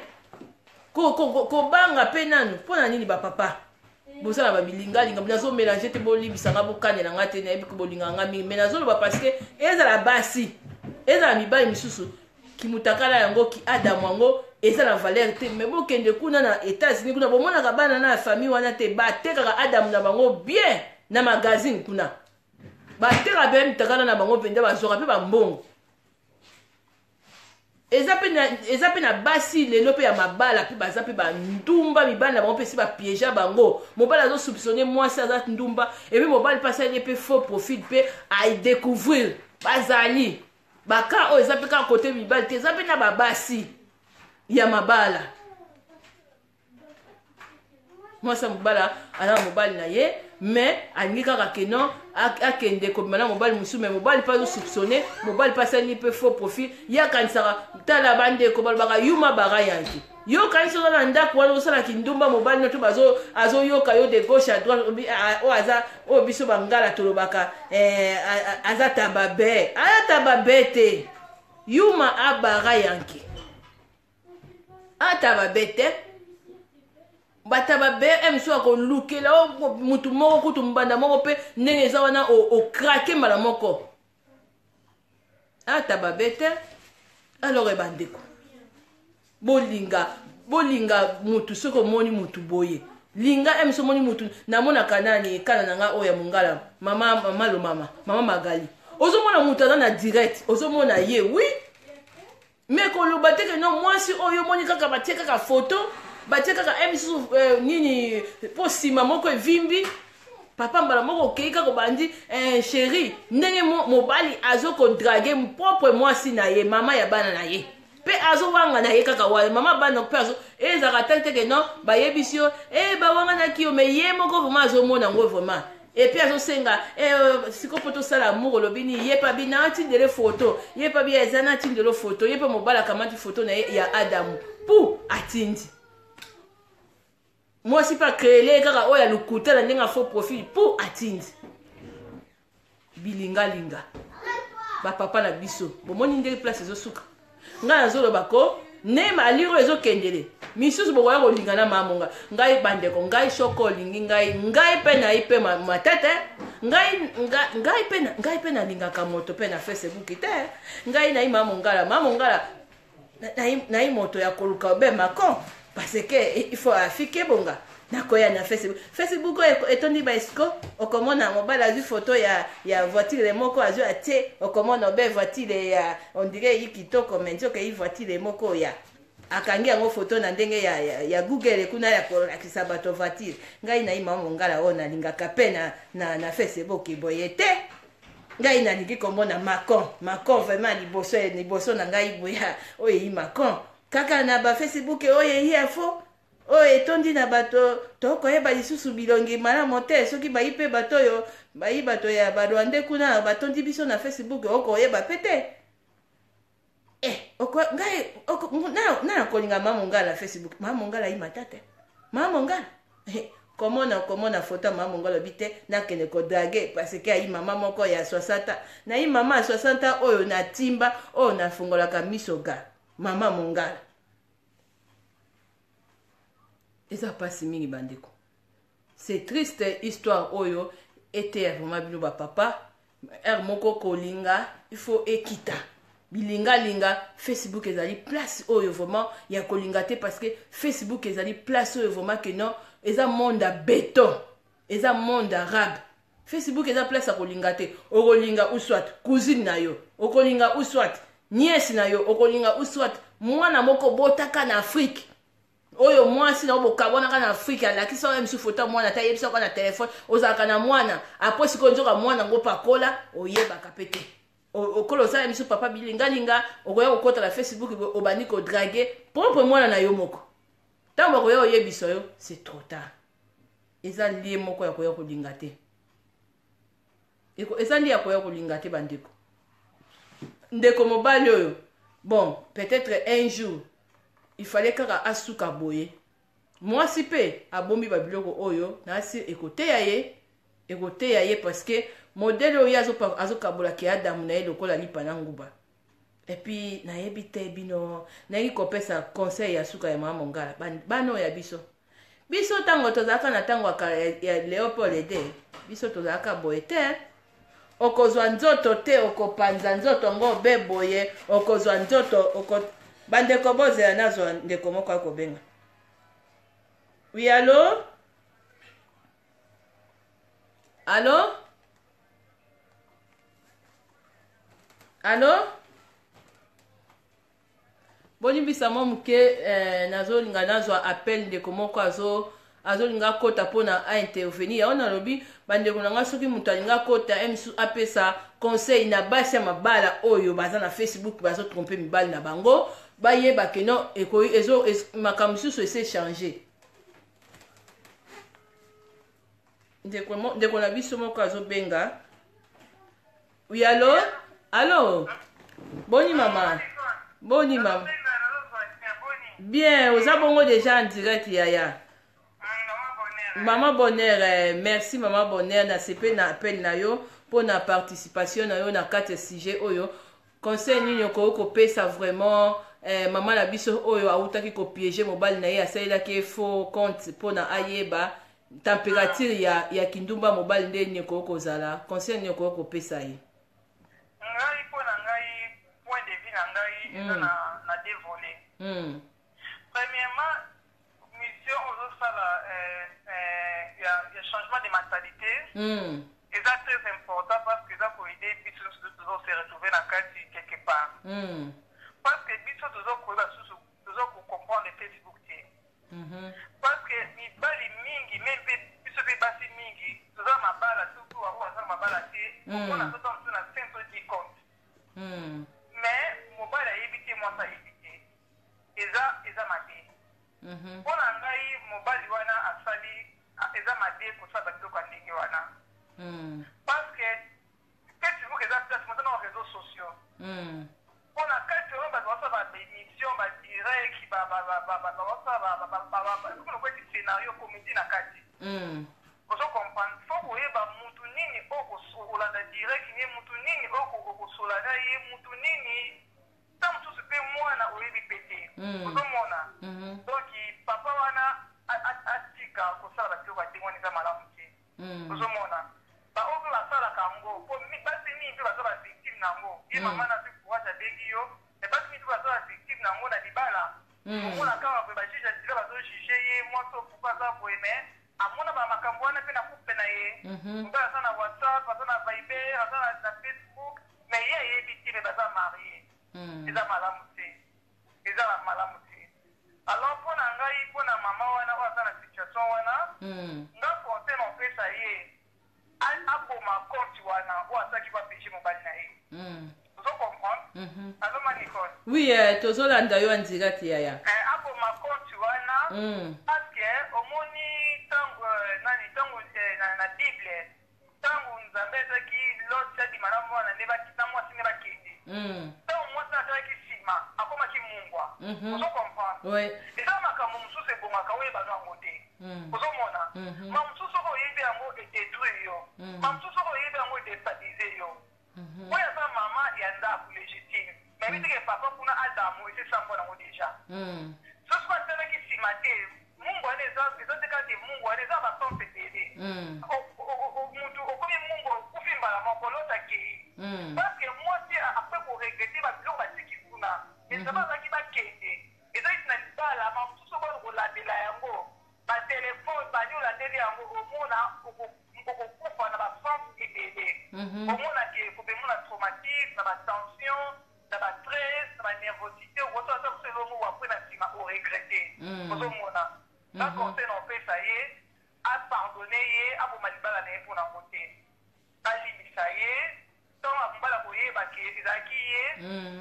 kobanga pe nanu. Mpo na nini ba papa bozala ba bilingalinga, nazo mélanger te, bolimbisa nga, bokanela nga te, nayebi ko bolinga nga mingi, mais nazoloba parce que ezala basi, ezala mibali misusu, kimutakala yango, ki Adamu yango eza na valeur te. Mais bokende kuna na États-Unis, kuna bomonaka bana na famille wana te, batekaka Adamu na bango bien na magazine kuna, batekaka pe mitakala na bango mpenza, bazwaka pe bambongo. Eza pe na, eza pe na basi lelo pe ya mabala pe baza pe ba ndumba, mibali na bango pe si ba piégea bango. Mobali azo soupçonner mwasi aza ndumba, et puis mobali pe asali ye pe faux profil pe a découvrir. Bazali ba cas oyo eza pe kaka côté mibali te, eza pe na ba basi ya mabala. Mwasi ya mobala aza na mobali na ye, mais alingi kaka ke non, akende kobima na mobali mosusu, mais mobali mpe azosoupçonne, mobali mpe asali mpe faux profil. Ye akanisaka, tala bandeko balobaka yuma bara yanki. Yo okanisi oza na ndako wana osala kindumba, mobali no to azoyoka yo de gauche à droite, obi, a, a, oyo aza, oyo biso bangala tolobaka, aza tababe. Aza tababe te. Yuma abara yanki. Ata babe te. Bata babe, eh, mosusu akolukela, oh, mutu moko kutu mbanda moko pe ndenge eza wana, o craquer mbala moko. Ata babe te. Alors ebandeko. Bolinga, bolinga mutu soki omoni mutu boye. Linga emiso omoni mutu namonaka nani kala na nga oyo ya mongala mama mama lomama mama Magali. Ozomona mutu aza na direct, ozomona ye oui. Mais koloba te ke non mwasi oyo omoni kaka batie kaka photo, batie kaka eh, misusu eh, nini po sima moko evimbi papa mbala moko okei kaka obandi eh, chéri ndenge mobali azo kodrague propre mwasi na ye mama ya bana na ye mpe azowanga na ye kaka wana mama bana mpe azo ezalaka te teke non bayebisi yo e bawanganaki yo mais ye moko vraiment azomona yango vraiment epuis azosenga eh, sikoyo mpo tosala amour olobi nini ye pabi na atindele foto ye pabi eza na atindelo foto ye mpe mobali akamati foto na ye ya adamu pu atindi mwasi mpe akreele kaka oyo ya lokuta na ndenge ya faux profil pu atindi bilingalinga bapapa na biso bomoni ndenge place ezosuka ngai nazoloba ko nema alire oyo ezokendele misusu bokoya kolinga na mamonga ngai bandeko ngai soko olingi ngai ngai mpe nayi mpe matete ngai ngai mpe ngai mpe nalingaka moto mpe na facebook te ngai nayi mamongala mamongala nayi moto ya koluka obe macon parce que il faut afike bonga nakoya na facebook facebook oyo etondi ba esco okomona mobali azwi foto ya, ya voiture moko azwi atie okomona obe voiture ya ondire eyi kitoko me nzoka eyi voiture moko ya akangi yango foto na ndenge ya, ya, ya google kuna ya kolakisa bato voiture ngai nayi mama mongala oyo nalingaka mpe na, na, na facebook boye te ngai nalingi komona macon macon vraiment liboso liboso na ngai boya oyo eyi macon kaka na ba facebook oyo eyi info oyo etondi na bato tokoyeba lisusu bilongi malamu te soki bayi mpe bato oyo bayi bato ya barwandais kuna batondi biso na facebook okoyeba mpe te eh, oko, ngai oko, na, na kolinga mama mongala na facebook mama mongala ayi matata mama mongala eh, komona komona foto ya mama mongala obi te nakende kodrague parce que ayi mama moko ya 60 nayi mama ya 60 oyo natimba oyo nafungolaka miso ga mama mongala eza mpasi mingi bandeko c'est triste histoire oyo eteya vraiment bino bapapa heure moko kolinga il faut ekita bilingalinga facebook ezali place oyo vraiment ya kolinga te parce que facebook ezali place oyo vraiment que non eza monde ya beton eza monde arabe facebook eza place ya kolinga te okolinga ou soit cousine na yo okolinga ou soit nièce na yo okolinga ou soit mwana moko botaka na afrique oyo mwasi na yo bokabwanaka na afrike alakisa oyo misu foto ya mwana ata ayebisa na telefone ozalaka na mwana apres sikoyo nzoka mwana yango pakola oyebaka mpe te okola osala misu papa bilingalinga okoya kokota na facebook obandi kodrague propre mwana na yo moko ntango bakoya oyebisa yo c'est trop tard eza lie moko ya koya kolinga te eza nde ya koya kolinga te bandeko ndeko mobali oyo bon peut-être un jour il fallait kaka asuka boye mwasi mpe abombi babiloko oyo nasi ekoteya ye ekoteya ye parce que modele oyo ye azokabola ke adamu na ye lokola lipa na nguba epuis nayebi te bino nayebi kopesa conseil ya suka ya mama mongala bana oyo ya biso biso ntango tozalaka na ntango ya leopold ede biso tozalaka boye te okozwa nzoto te okopanza nzoto yango obe boye okozwa nzoto oko... bandeko bozela nazwa ndeko moko akobenga wi alo alo alo bolimbisa mwa moke eh, nazolinga nazwa appel ndeko moko azo azolinga akota mpona aintervenir yango nalobi bandeko na ngai soki moto alingi akota msu apesa conseil na basi ya mabala oyo baza na facebook bazotrompe mibali na bango bayeba ke non makambo mosusu ese change ndeko, ndeko na biso moko azobenga Oui, allo? Allo? Boni mama. Boni mama. Bien, oza bongo déjà en direct yaya. Maman Bonheur, eh, merci maman Bonheur na sepe na appel na yo pour na participation na yo na kati ya sujet oyo. Conseil nini okoki kopesa vraiment eh, mama na biso oyo awutaki kopiéger mobali na ye asalelaki ye faux compte mpo na ayeba temperature ya, ya kindumba mobali nde nini ekoki kozala conseil nini okoki kopesa ye ngai mpo na ngai Eza na deux volets. Premièrement, mission ozosala ya changement de mentalité eza très important, parce que eza koaider biso nyonso tozo se retrouver na kati quelque part, parce que biso tozokoyeba susu, toza kocomprendre Facebook te, parce que mibali mingi, me mpe biso mpe basi mingi toza mabala, surtout bango baza na mabala te. Omona tota mosusu na 510 compte, mais mobali ayebi te, mwasi ayebi te. Eza mabe. Mpo na ngai, mobali wana asali, eza mabe kosala babiloko ya ndenge wana, parce que Facebook eza place moto na réseaux sociaux. Mpo na kati oyo bato basala baémission, badirect, basala lokweti scénario, comédie na kati. Ozo comprendre, faut koyeba mutu nini oyo kolanda direct ye, mutu nini oyo okosola na ye, mutu nini ta mosusu mpe mwana oyebi mpe te. Ozomona, donc papa wana atika kosala babiloko ya ndenge wana, eza malamu te. Ozomona, baoyo mpe basalaka yango, po basi mingi mpe baza bavictime na yango. Ye mama na azwi courage, abengi yo, mais basi mingi mpe baza bavictime na yango na libala. Omona kaka boye, bajuge ya dila bazojuge ye, mwasi oyo pourquoi aza boye, mais amona bamakambo wana mpe na couple na ye. Mobali aza na WhatsApp, aza na Viber, aza na Facebook, mais ye ayebi te, mais baza marié. Eza malamu te, eza malamu te. Alors mpo na ngai, mpo na mama wana oyo aza na situation wana, nga conseil na opesa ye, aboma compte wana oyo asalaki bapeche mobali na ye. Ozo comprendre? Allo, ma Nicole? Oui, tozolanda yo en direct, yaya. Aboma compte wana, parce que omoni ntango nani, ntango na Bible, ntango Nzambe ezaki Lot abima na mwana nde na mwasi nde bakende, ntango mwasi atalaki nsima, akomaki mungwa. Ozo comprendre? Eza makambo mosusu ebongaka oyebano yango te. Ozomona, ma mosusu soki oyebi yango, edétruire yo. Ma mosusu soki oyebi yango, edéstabiliser yo. Oyo aza mama ya ndako légitime, mais yebi teke papa kuna Adamu esesambwa nango déjà. Soki atalaki nsima te, mungu wana eza te kaka mungu wana, eza basens ebele. Mutu okomi mungu, okufi mbala moko. Lot akei parce que mwasi après koregretter babiloko batiki kuna, Nzambe azalaki bakende, ezalaki na libala. Ma mosusu obana kolandela yango, batelefone bani olandeli yango, omona okokufa na basens ebele. Omona ke kobemona traumatisme, na batension, na bastress, na banervosité, okoso ata mosu elongo, apres na nsima oregretter. Ozomona, ba conseil na opesa ye, apardonne ye, aboma libala na ye mpo nango te, alimbisa ye. Ntango mobali akoyeba ke ezalaki ye,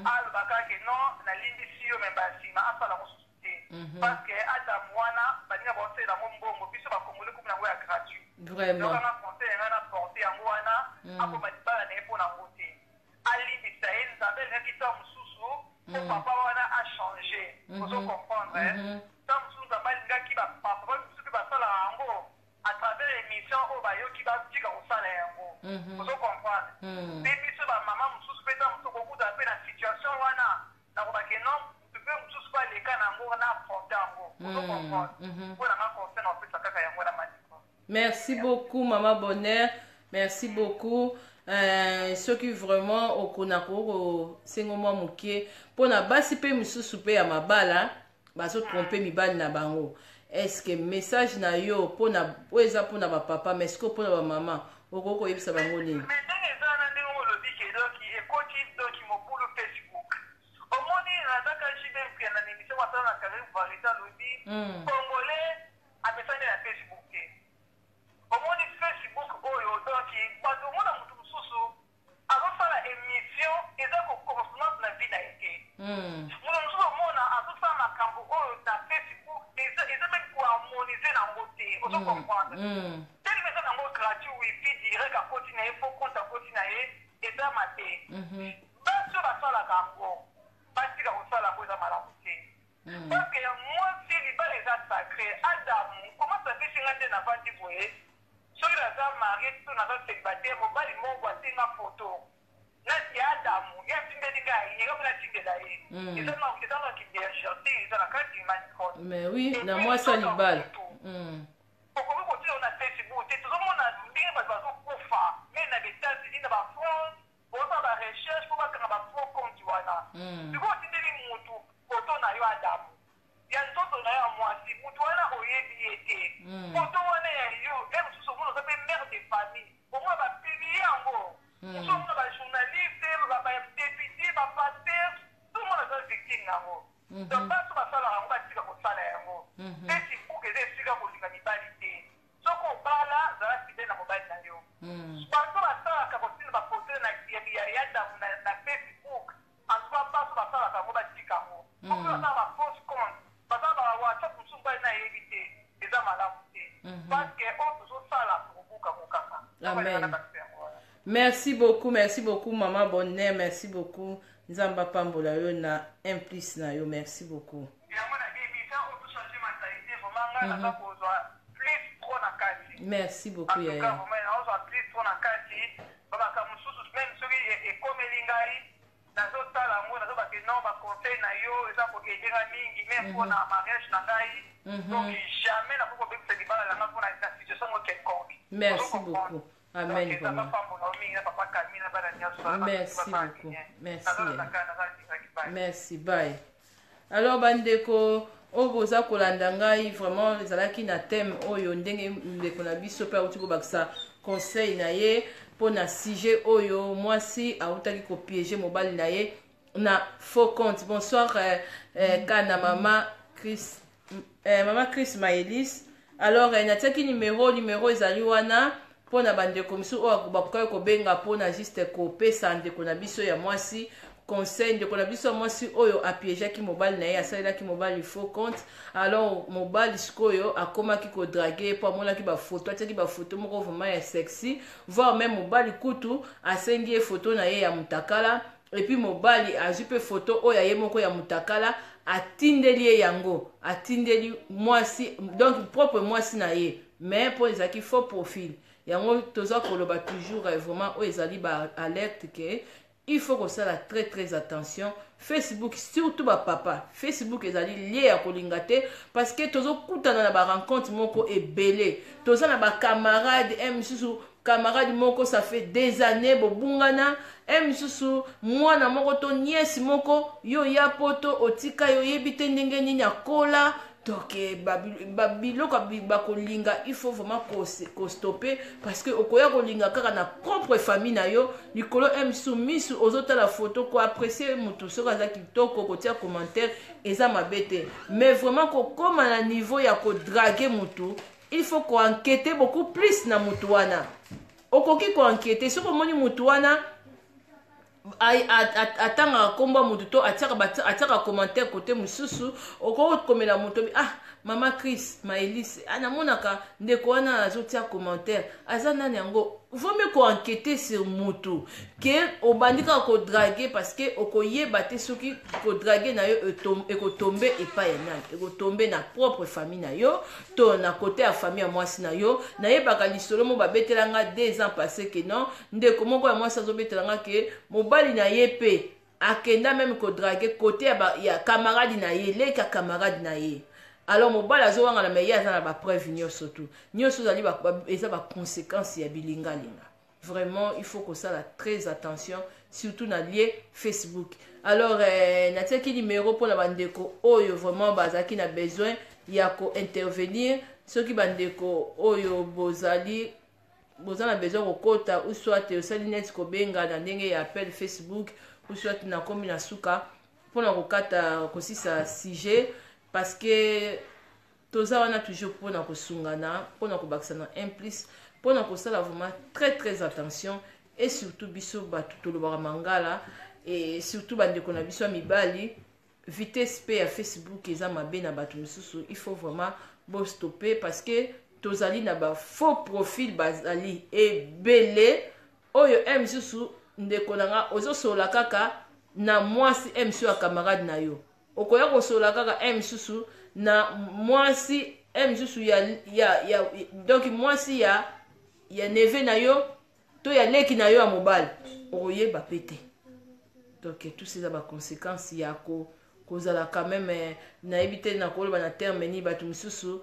alobaka ke non, nalimbisi yo, mais basima asala yango susu te, parce que Adamu wana baninga baosalela yango mbongo, biso bakongole komi yango ya gratuit. Donc anga conseil yanga na porte yango wana, aboma libala na ye mpo nango te, alimbisa ye. Nzambe alingaki ntango mosusu po papa wana achange. Ozo comprendre? Ntango mosusu Nzambe alingaki bapapa mosusu mpe basalaka yango à travers émission oyo bayoki, batika kosala yango. Ozo comprendre? Mpe biso bamama mosusu mpe, ntango mosusu kokuta mpe na situation wana, nakobake non, mpe mosusu mpe aleka na yango na affronte yango. Ozo comprendre? Mpo na nga, conseil na opesa kaka yango na maniko. Merci beaucoup, mama Bonheur, merci beaucoup. Soki vraiment okona kosengo mwa moke mpona basi mpe mosusu mpe ya mabala bazotrompe mibali na bango, est-ce message na yo mpona oyo eza mpona bapapa, mais sikoyo mpona bamama, okoki koyebisa bango nini? Mais ndenge eza wana, ndenge olobi ke donc ekoti, donc mobulu Facebook, omoni nazaka JB Mpiana na émission asala na Carré Varité, alobi Congolais amesani na Facebook te. Omoni Facebook oyo, donc bato, omona motu mosusu azosala émission eza kocorrespondance na vie na ye te. Moto mosusu omona azosala makambo oyo na Facebook, eza meme koharmoniser nango te. Ozo comprendre? Telema, eza nango gratuit, wifi direct, akoti na ye fo compte, akoti na ye, eza mabe. Basi oyo basalaka yango, batika kosala yango, eza malamu te, parce que mwasi, libala eza sacré. Adamu comment apesi nga nde navandi boye, soki naza marié to naza célibataire, mobali moko atinga photo ya Adamu, ye atindeli ngai, ye nga mpe natindela ye, eza na kibergerte, eza na kati, ma Nicole. Mais oui, na mwasi ya libala. Okoki kotina na Facebook te. Tozomona ndenge bato bazokufa mais na baÉtats-Unis, na bafrance, bozosala barecherche mpo bakanga bafaux compte wana. Sikoyo otindeli Parce que oyo tozosala, tokobuka ngo kaka. Amen. Merci beaucoup, merci beaucoup, mama Bonheur. Merci beaucoup. Nzambe apambola yo na un plus na yo. Merci beaucoup. Yango na émission oyo tochange mentalité. Vraiment, ngai naza kozwa plus trop na kati. Merci beaucoup, yaya. Vraiment, naozwa plus trop na kati. Bamakambo mosusu, même soki ekomeli ngai, nazotala yango, nazobake non, baconseil na yo eza koaider nga mingi, même mpona mariage na ngai. Donc jamais nakoki kobebisa libala na ngai mpona na situation moko quelconque. Merci beaucoup. Amen, vraiment. Merci beaucoup. Merci. Merci. Bye. Alors, bandeko oyo boza kolanda ngai, vraiment ezalaki na thème oyo, ndenge ndeko na biso mpe auti kobakisa conseil na ye mpo na sujet oyo, mwasi autaki kopiéger mobali na ye na faux compte. Bonsoir kana mama Chris, mama Chris Maelis. Alors natiaki numéro, numéro ezali wana mpona bandeko mosusu oyo bakokaki kobenga mpona juste kopesa ndeko na biso ya mwasi conseil, ndeko na biso ya mwasi oyo apiégeaki mobali na ye, asalelaki mobali faux compte. Alors mobali sikoyo akomaki kodraguer mpo amonaki bafoto, atiaki bafoto moko vraiment ya sexy, voire même mobali kutu asengi ye foto na ye ya mutakala. Et puis mobali azwi mpe foto oyo ya ye moko ya mutakala, atindeli ye yango, atindeli mwasi, donc propre mwasi na ye, mais mpo ezalaki faux profil. Yango toza koloba toujours, vraiment oyo ezali baalerte ke il faut kosala très très attention. Facebook, surtout bapapa, Facebook ezali lieu ya kolinga te, parce que tozokutana na barencontre moko ebele. Toza na bacamarade e misusu, camarade moko ça fait des années bobungana, e misusu mwana moko to nièce moko yo ya poto otika yo, oyebi te ndenge nini akola. Donc babiloko bakolinga, il faut vraiment kostopper, parce que okoya kolinga kaka na propre famille na yo likolo msu misu. Ozotala photo, koapprécier motu soki aza kitoko, kotia commentaire eza mabe te, mais vraiment kokóma na niveau ya kodraguer motu, il faut koenquêter beaucoup plus na motu wana. Okoki koenquêter soki omoni motu wana atangaka nkombo ya motu to atiaka commentaire kote mosusu, okoki komela moto: "Ah, mama Chris Maelis, namonaka ndeko wana azotia commentaire, aza nani?" Yango vaut mieux koenquêter sur motu ke obandi kaka kodraguer, parce que okoyeba te soki kodraguer na yo ekotombe epai ya nani, ekotombe na propre famille na yo to na kote ya famille ya mwasi na yo. Nayebaka lisolo mo babetelanga 2 ans passé ke non, ndeko moko ya mwasi azobetelanga ke mobali na ye mpe akenda même kodraguer kote ya camarade na ye, leki ya camarade na ye. Alors mobali azowangana, me ye aza na bapreuve nyonso tu nyonso. Ezali eza baconséquence ya bilingalinga. Vraiment, il faut kosala très attention, surtout na lieu Facebook. Alors natiaki numéro mpona bandeko oyo vraiment bazalaki na besoin ya kointervenir. Soki bandeko oyo bozali, boza na besoin kokota, ou soit osali neti kobenga na ndenge ya appel Facebook, ou soit nakomi na suka mpona kokata kosisa sujet, parce que toza wana toujours mpona kosungana, mpona kobakisa na un plus, mpona kosala vraiment très très attention. Et surtout biso bato tolobaka mangala, et surtout bandeko na biso ya mibali, vitesse mpe ya Facebook eza mabe na bato mosusu. Il faut vraiment bostopper, parce que tozali na bafaux profil, bazali ebele. Oyo e misusu, ndeko na nga, ozosolola kaka na mwasi e misusu ya camarade na yo, okoya kosolola kaka e misusu na mwasi e misusu ya donc mwasi ya neveu na yo to ya leki na yo ya mobali, okoyeba pe te. Donc tout eza baconséquence ya kozala quand même, nayebi te nakoloba na terme nini, bato mosusu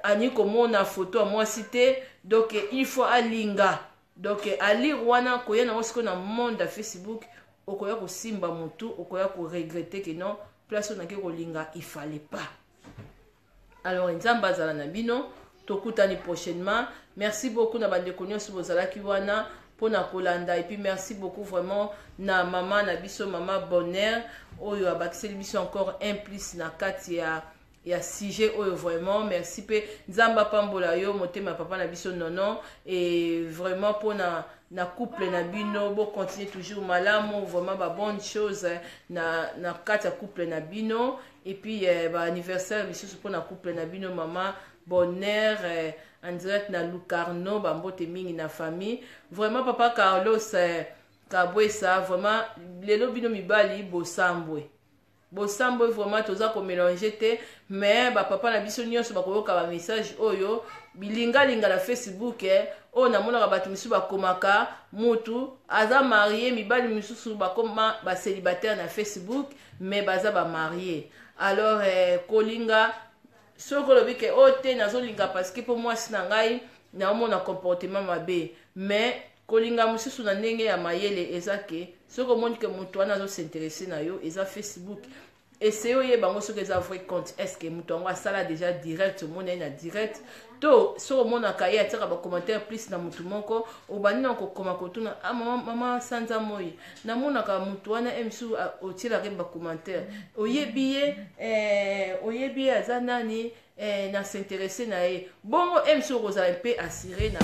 ani komona foto ya mwasi te. Donc il faut alinga, donc alire wana koya nango sikoyo na monde ya Facebook, okoya kosimba motu, okoya koregretter ke non, place oyo nake kolinga, il fallait pas. Alors Nzambe azala na bino, tokutani prochainement. Merci beaucoup na bandeko nyonso bozalaki wana mpona kolanda. Et puis merci beaucoup vraiment na mama na biso, mama Bonheur, oyo abakiseli biso encore un plus na kati ya sujet oyo. Vraiment merci, mpe Nzambe apambola yo, motema ya papa na biso Nono. Et vraiment mpona na couple na bino, bocontinue toujours malamu, vraiment babonne chose na kati ya couple na bino. Et puis baanniversaire lisusu mpona couple na bino, mama. Bonheur eh, en direct na Lucarno, bambote mingi na famille. Vraiment papa Carlos eh, Kabwesa, vraiment lelo bino mibali bosambwe. Bosambwe vraiment, toza ko mélanger te, mais ba papa na biso nyonso bakoyoka ba message oyo bilingalinga na Facebook eh, oyo namonaka bato misusu bakomaka mutu aza marie, mibali misusu bakoma ba célibataire na Facebook, mais baza ba marie. Alors eh, kolinga soki olobi ke oyo te, nazolinga parce que mpo mwasi na ngai naomona comportement mabe, mais kolinga mosusu na ndenge ya mayele eza ke soki omoni ke moto wana azos'intéresser na yo, eza Facebook, essaye oyeba yango soki eza vrai compte. Est ce que moto yango asala déjà direct, omona ye na direct, to soki omonaka ye atiaka bacommentaire plus na motu moko, obandi na kokoma kotuna: "Ah, mama, mama Sanza Moi, namonaka motu wana e mosusu otielaka ye bacommentaire, oyebi ye eh, oyebi ye aza nani eh, na s'intéresser na ye?" Bongo e mosusu okozala mpe assuré na